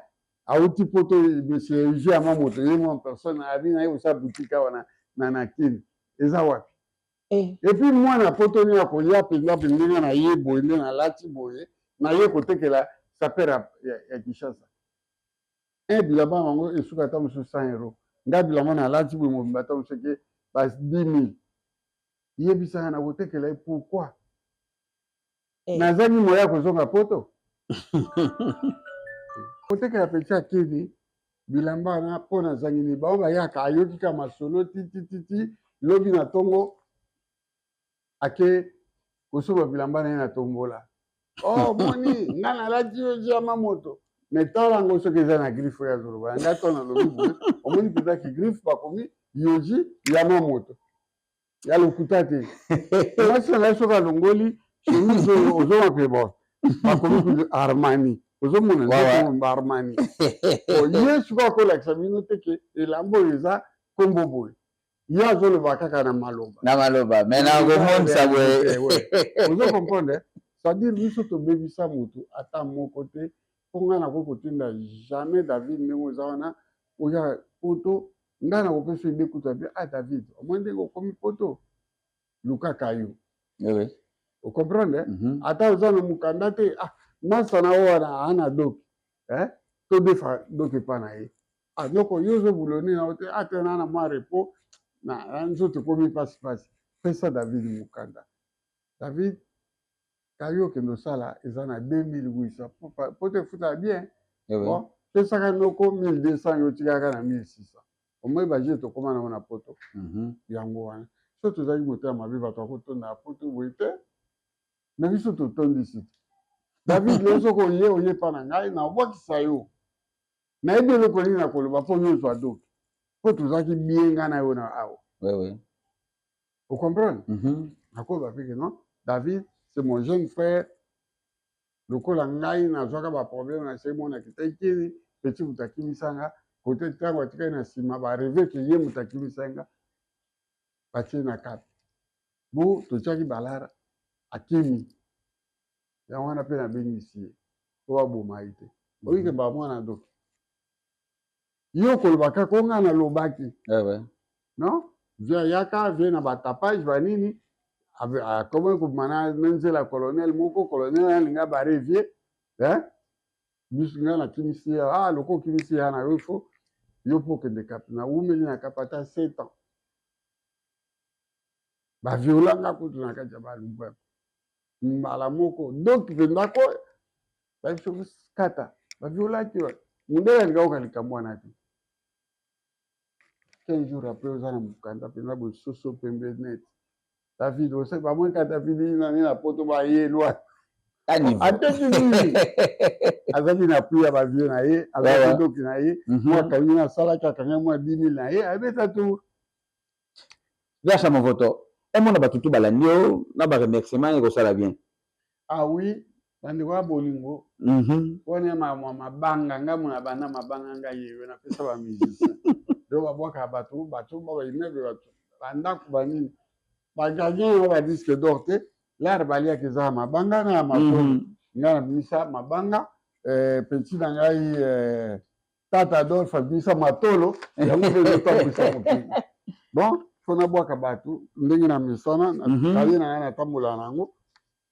auti poto, monsieur Yohji Yamamoto, ye mwa personne abi na ye kosala boutique awa na Kini, eza wapi? Et puis mwana poto nini akoya mpenza mpe ndenge na ye boye, nde nalati boye, naye kotekela sapeur ya Kinshasa un bilamba yango esuka ata mosusu 100 euro, nga bilamba nalati boye mobimba ata mosusu eke ba 10 000, yebisaka na kotekela ye pourquoi? Nazangi moya kozonga poto kotekela petit ya Kini bilamba wana mpo nazangi nini? Bango bayaka, ayoki ka masolo titititi, lobi na ntongo ake kosomba bilamba na ye na tombola. Oh, moni nga nalati Yohji Yamamoto, mais tala yango soki eza na griffe oyo azoloba. Nga to nalobi boye, omoni mpenzaki griffe bakomi Yohji Yamamoto ya lokuta te. Mwasi na ngai soki alongoli chemise oyo, ozomona mpe bon, bakomi kutu Armani, ozomona nde Armani. Ye sikoyo akolakisa bino te ke elamba oyo eza nkombo boye. Ye azoloba kaka na maloba. Na maloba, mais na komonisa boye. Ozo comprendre? C'est-à-dire biso tobebisa motu ata moko te. Mpo ngai nakoki kotinda jamais David ndenge oza wana oya poto, ngai nakopesa ide kutu abi: "Ah David, omoi ndenge okomi poto, lukaka yo." Ocomprendre? Ata oza na mokanda te, ah, masa na oyo wana aa na doki, eh? Todefa doki epa na ye. Ah noko, yo ozobuloni na yo te, ate na na mwa repos na nzoto ekomi mpasi, pesa David mokanda. David kayo okende osala, eza na 2800 po te efutaka bien. Bon, pesaka noko 1200, yo otikaka na 1600. Omoi baje tokóma nango na poto. Yango wana so tozalaki motema mabe, bato akotonda na poto boye te. Na biso totondisi te. David, lelo soki oye, oye epa na ngai, nabwakisa yo. Nayebi eloko nini na koloba mpo nyonso adoki, mpo tozalaki bien ngai na yo na awa. Ocomprendre? Nakoloba mpe ke non, David c'est mon jeune frère. Lokola ngai nazwaka baproblème na se mona kita Kini, petit moto akimisanga kote ntango atikali na nsima, barêver ke ye moto akimisanga, batie na kati bo totiaki balara, akimi. Yango wana mpe nabengisi ye po baboma ye te. Oyike bamwana doki, yo koloba kaka o ngai nalobaki. Non, vie ayaka vie na batapage banini, akomaki kobima na nzela colonel moko, colonel alinga bare vie biso. Ngai nakimisi ye. Ah, loko okimisi ya na yo, ifo yo mpo okende Cap. Nawumeli na Cap ata 7 ans, baviolanga kutu na kati ya balubwako mbala moko. Donc mpenza ko babiso kata baviolaki wa mondele alinga oka likambo wana te. 15 jours après, oza na mokanda mpenza boye, soso pembe net. David bamonaka David nani na poto, bayelwa ateki nini, azalaki na appui ya bavieux na ye, azalaki doki na ye. Mwa akangi, asalaki, akangi mwa 10 000 na ye, abeta tour. Grâce à Movoto, omona bato tu balandi yo na baremerciement, ekosala bien. Ah oui. Bandeko ya bolingo, wana ya mabanga, ngai mona banda mabanga ngai yeyo napesa ba musicien. Donc babwakaka bato, bato ba ba immeuble, bato bandako banini. Bagagner yango ba disque d'or te, lare baliaka eza ya mabanga na ya matolo. Ngai nabimisa mabanga, petit na ngai tata Adolphe abimisa matolo, yango mpe ezotambwisa mokili. Bon, fo nabwaka bato ndenge na mesana, na kaye na ngai natambola na yango.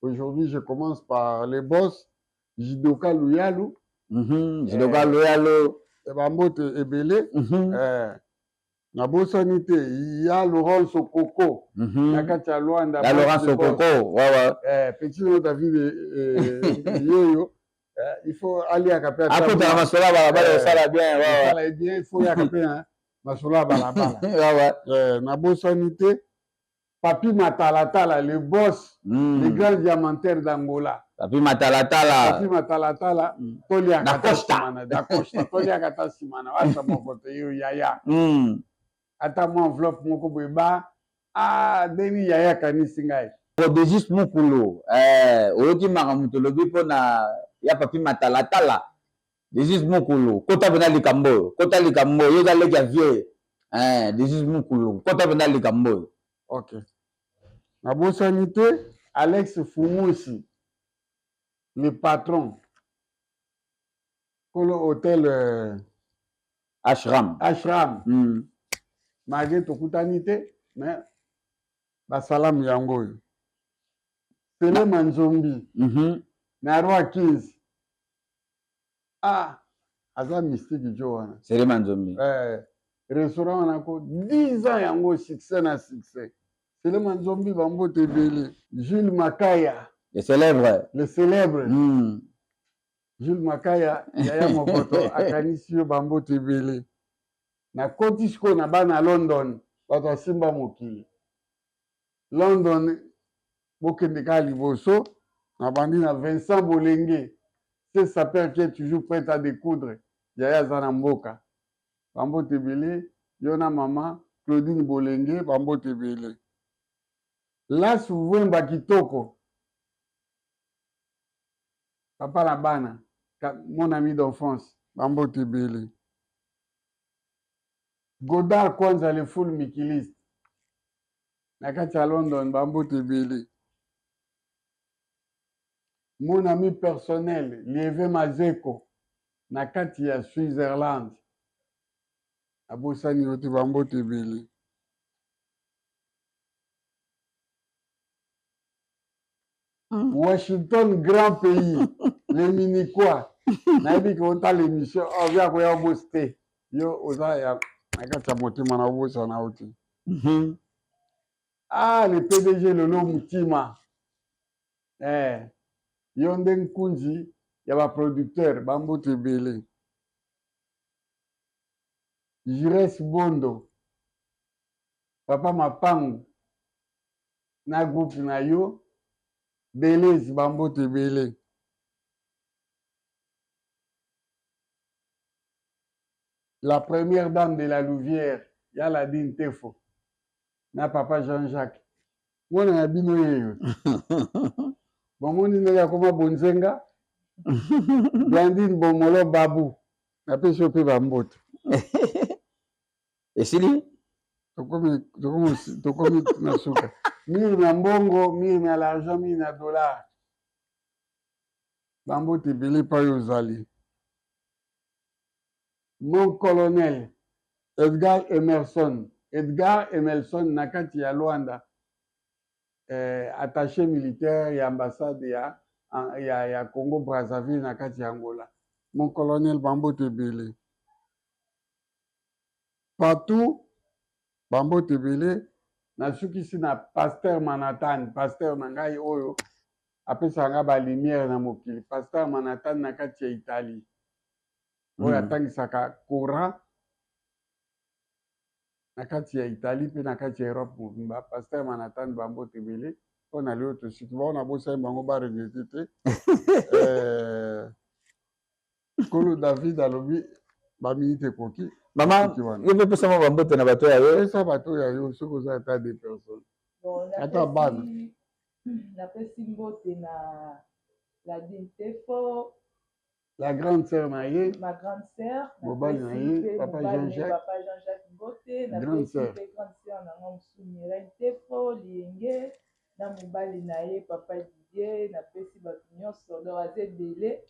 Aujourd'hui, je commence par les boss, Jidoka Luyalu. Jidoka Luyalu. Bambote ebele. Nabosani te ya Laurence Okoko na kati ya Luanda. Ya Laurence Okoko, ouais. Petit no David yeyo, il faut aliaka pe akota na masolo ya balabala, osala bien. Osala bien, il faut yaka pe na masolo ya balabala. Nabosani te Papi Matalatala, le boss, le grand diamantaire d'Angola. Papi Matalatala. Papi Matalatala, toliaka ta nsima da Costa, toliaka ta nsima na wasa moko te yo yaya. Ata mwa enveloppe moko boye ba ah ndeni yaya akanisi ngai. Prodigis Mukulu, oyoki makambo tolobi mpona ya Papi Matalatala. Desis Mukulu, kota mpena likambo oyo, kota likambo oyo, yo oza leki ya vieux. Desis Mukulu, kota mpena likambo oyo. Ok. Nabosani te Alex Fumusi, le patron. Kolo hôtel Ashram. Ashram. Malgré tokutani te, mais basalamu yango oyo. Selema Nzombi. Na Roi 15. Ah, aza mystique jo wana. Selema Nzombi. Restaurant wana ko 10 ans yango succès na succès. Selema Nzombi, bambote ebele. Jules Makaya. Le célèbre. Le célèbre. Jules Makaya, yaya mokoto akanisi yo, bambote ebele. Nakoti sikoyo na bana London, bato asimba mokili. London, bokende kaka liboso. Nabandi na Vincent Bolenge, ce sapeur qui est toujours prêt à découdre. Yaya aza na mboka. Bambote ebele, yo na mama Claudine Bolenge, bambote ebele. Las Vwemba Kitoko, papa na bana, mon ami d'enfance, bambote ebele. Godard Kwanza, le full mikiliste na kati ya London, bambote ebele. Mon ami personnel Lieve Mazeko na kati ya Switzerland, abosani yo te, bambote ebele. Washington grand pays, le Miniquois, nayebi ke otala émission oya koya obosi te, yo oza ya na kati ya motema na obosana yo te. Ah, le PDG Lolo Mutima, yo nde nkunzi ya baproducteur, bambote ebele. Jires Bondo, papa Mapangu na groupe na yo Belezi, bambote ebele. La première dame de la Louvière, ya Ladine Tefo na papa Jean-Jacques, mwana na bino yeyo, bomoni ndenge akoma bonzenga. Blandine Bomolo Babu, napesi yo mpe bambote. Esili. Tokomi na suka. Mire na mbongo, mire na l'argent, mire na dollar, bambote ebele epai ozali. Mon colonel Edgar Emerson, Edgar Emerson na kati ya Luanda, attaché militaire ya ambassade ya Congo Brazzaville na kati ya Angola, mon colonel, bambote ebele. Partout, bambote ebele. Nasukisi na pasteur Manhattan, pasteur na ngai oyo apesaka ngai balumière na mokili, pasteur Manhattan na kati ya Italie, oyo atangisaka Coran na kati ya Italie mpe na kati ya Europe mobimba. Pasteur Manhattan, bambote ebele. Mpo na lelo tosuki bango, nabosani bango, baregretter te. Nkolo David alobi baminute ekoki. Mama, yo mpe pesa mwa bambote na bato ya yo. Pesa bato ya yo, soki oza ata des personnes, ata bana. Napesi mbote na Ladine Tefo. La grande sœur na ye. Ma grande sœur. Mobali na ye, papa Jean-Jacques. Papa Jean-Jacques Mbote. Grande sœur. Napesi grande sœur na nga mosusu Mireille Tefo, Lienge. Na mobali na ye, papa Didier. Napesi bato nyonso. Donc, aza ebele.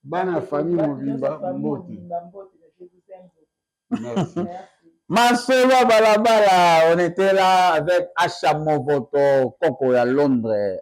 Bana famille mobimba mbote. Mbote. Je vous aime beaucoup. Merci. Merci. Masolo ya balabala, on était là avec Asha Movoto, koko ya Londres.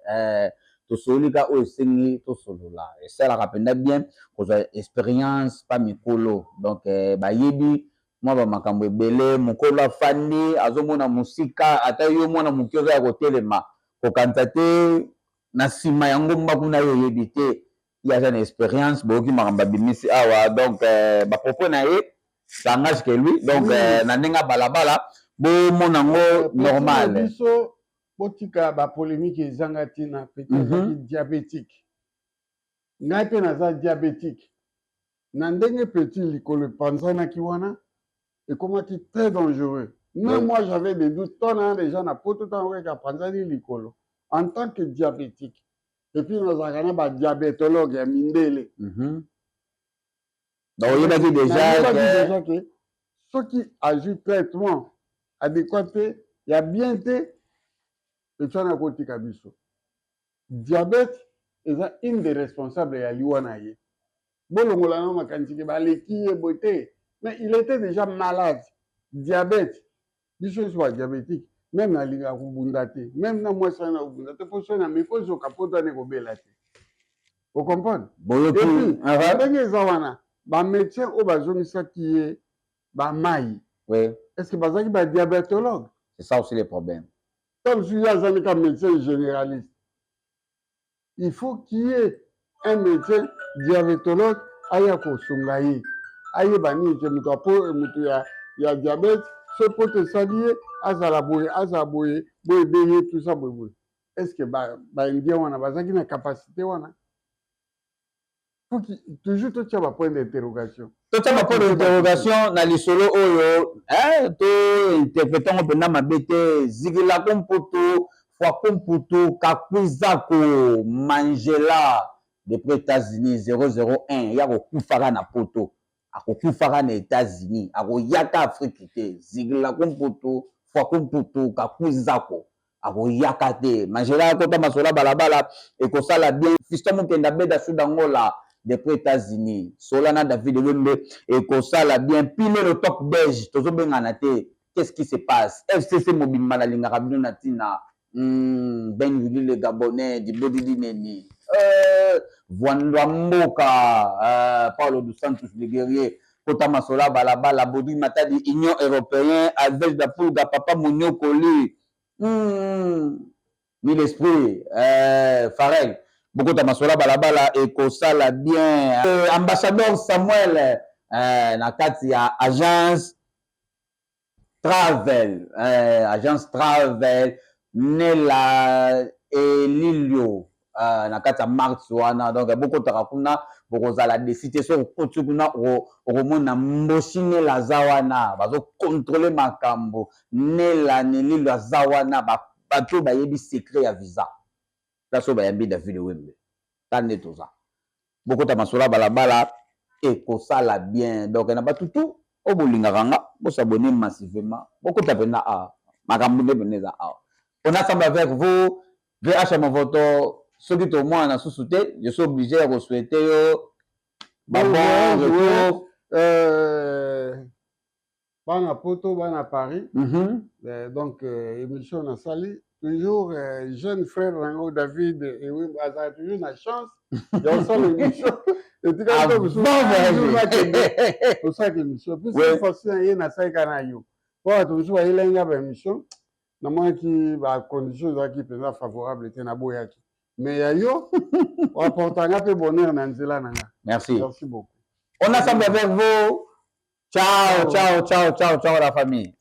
Tosololi ka oyo esengi tosolola. Esalaka mpenza bien kozwa expérience pa mikolo. Donc bayebi mwa ba makambo ebele. Mokolo afandi azomona mosika, ata yo mwana moke oza ya kotelema, kokanisa te na nsima ya ngomba kuna yo oyebi te. Ye aza na expérience, boyoki makambo abimisi awa. Donc ba propos na ye, ça engage que lui. Donc na ndenge ya balabala bomona yango normal. Biso botika ba polémique ezanga ntina. Peut-être azalaki diabétique, ngai mpe naza diabétique. Na ndenge petit likolo epanzanaki wana, ekomaki très dangereux. Même moi, j'avais des doutes. Tona déjà na poto, ntango kaka apanzani likolo, en tant que diabétique, et puis nazalaka na badiabétologue ya mindele. Donc oyebaki déjà Nayebaki que déjà ke soki azwi traitement adéquat te, ya bien te, etiwana kotika biso. Diabète eza une des responsables ya liwa na ye. Bolongola na makanisi ke baleki ye boye te, mais il était déjà malade, diabète. Biso nyonso badiabétique, même nalingaka kobunda te, même na mwasi wana kobunda te, mpo soki na meki ozoka poto wana ekobela te, ocomprendre? Boyoki. Et puis ndenge eza wana, bamédecin oyo bazongisaki ye bamai, est ce que bazalaki badiabétologue? C'est ça aussi le problème. Ntango mosusu ye azali ka médecin généraliste. Il faut qu'il y ait un médecin diabétologue aya kosunga ye, ayeba nini ke moto apo moto ya diabète, so poto esali ye, azala boye, azala boye boye, ebenge tout ça boye boye. Est ce que baindien wana bazalaki na capacité wana? Faut toujours totia bapoint d'interrogation. Totia bapoint d'interrogation na lisolo oyo, to interpréter yango mpenza mabe te. Zigilako mputu fwako mputu kakwizako Mangela depuis États-Unis 001, ya kokufaka na poto, akokufaka na États-Unis, akoyaka Afrique te. Zigilako mputu fwako mputu kakwizako akoyaka te. Mangela akota masolo ya balabala, ekosala bien. Fiston Mokenda Beda Sudangola depuis États-Unis, Solana David Wembe, ekosala bien. Pile le top belge, tozobengana te. Qu'est-ce qui se passe? FCC mobimba, nalingaka bino na ntina. Ben Willy le Gabonais dibodidi neni, Vwandwa mboka, Paulo dos Santos le guerrier, kota masola balabala. Bodri Matadi, Union européen, Alves da Pulga, papa Monyokoli, mille esprit, Farel, bokota masola balabala, ekosala bien. Ambassadeur Samuel, na kati ya agence travel, agence travel Nela Elilio, na kati ya mars wana. Donc bokotaka kuna, bokozala déçus te. Soki okoti kuna, okomona Mboshi Nela aza wana, bazocontrôler makambo. Nela Nelilo aza wana, bato bayebi secret ya visa. Place oyo bayambi David Wembe, ta nde toza. Bokota masolo ya balabala, ekosala bien. Donc na bato tu oyo bolingaka nga, bos'abonner massivement, bokota mpenza awa, makambo nde mpenza eza awa. On ensemble avec vous, VH Movoto. Soki tomwana na susu te, je suis obligé ya kosouhaiter yo ba bon retour. Bana poto, bana Paris. Donc émission nasali toujours, jeune frère nango David Ewi azala toujours na chance ya kosala émission. Etikali mosusu osalaka émission plus facile na ye, nasalika na yo, po bato mosusu bayelaki nga baémission, namonaki bacondition ezalaki mpenza favorable te, naboyaki. Mais ya yo oapportanga mpe bonheur na nzela na nga. Merci. Merci beaucoup. On ensemble avec vous. Ciao, ciao, ciao, ciao, ciao la famille.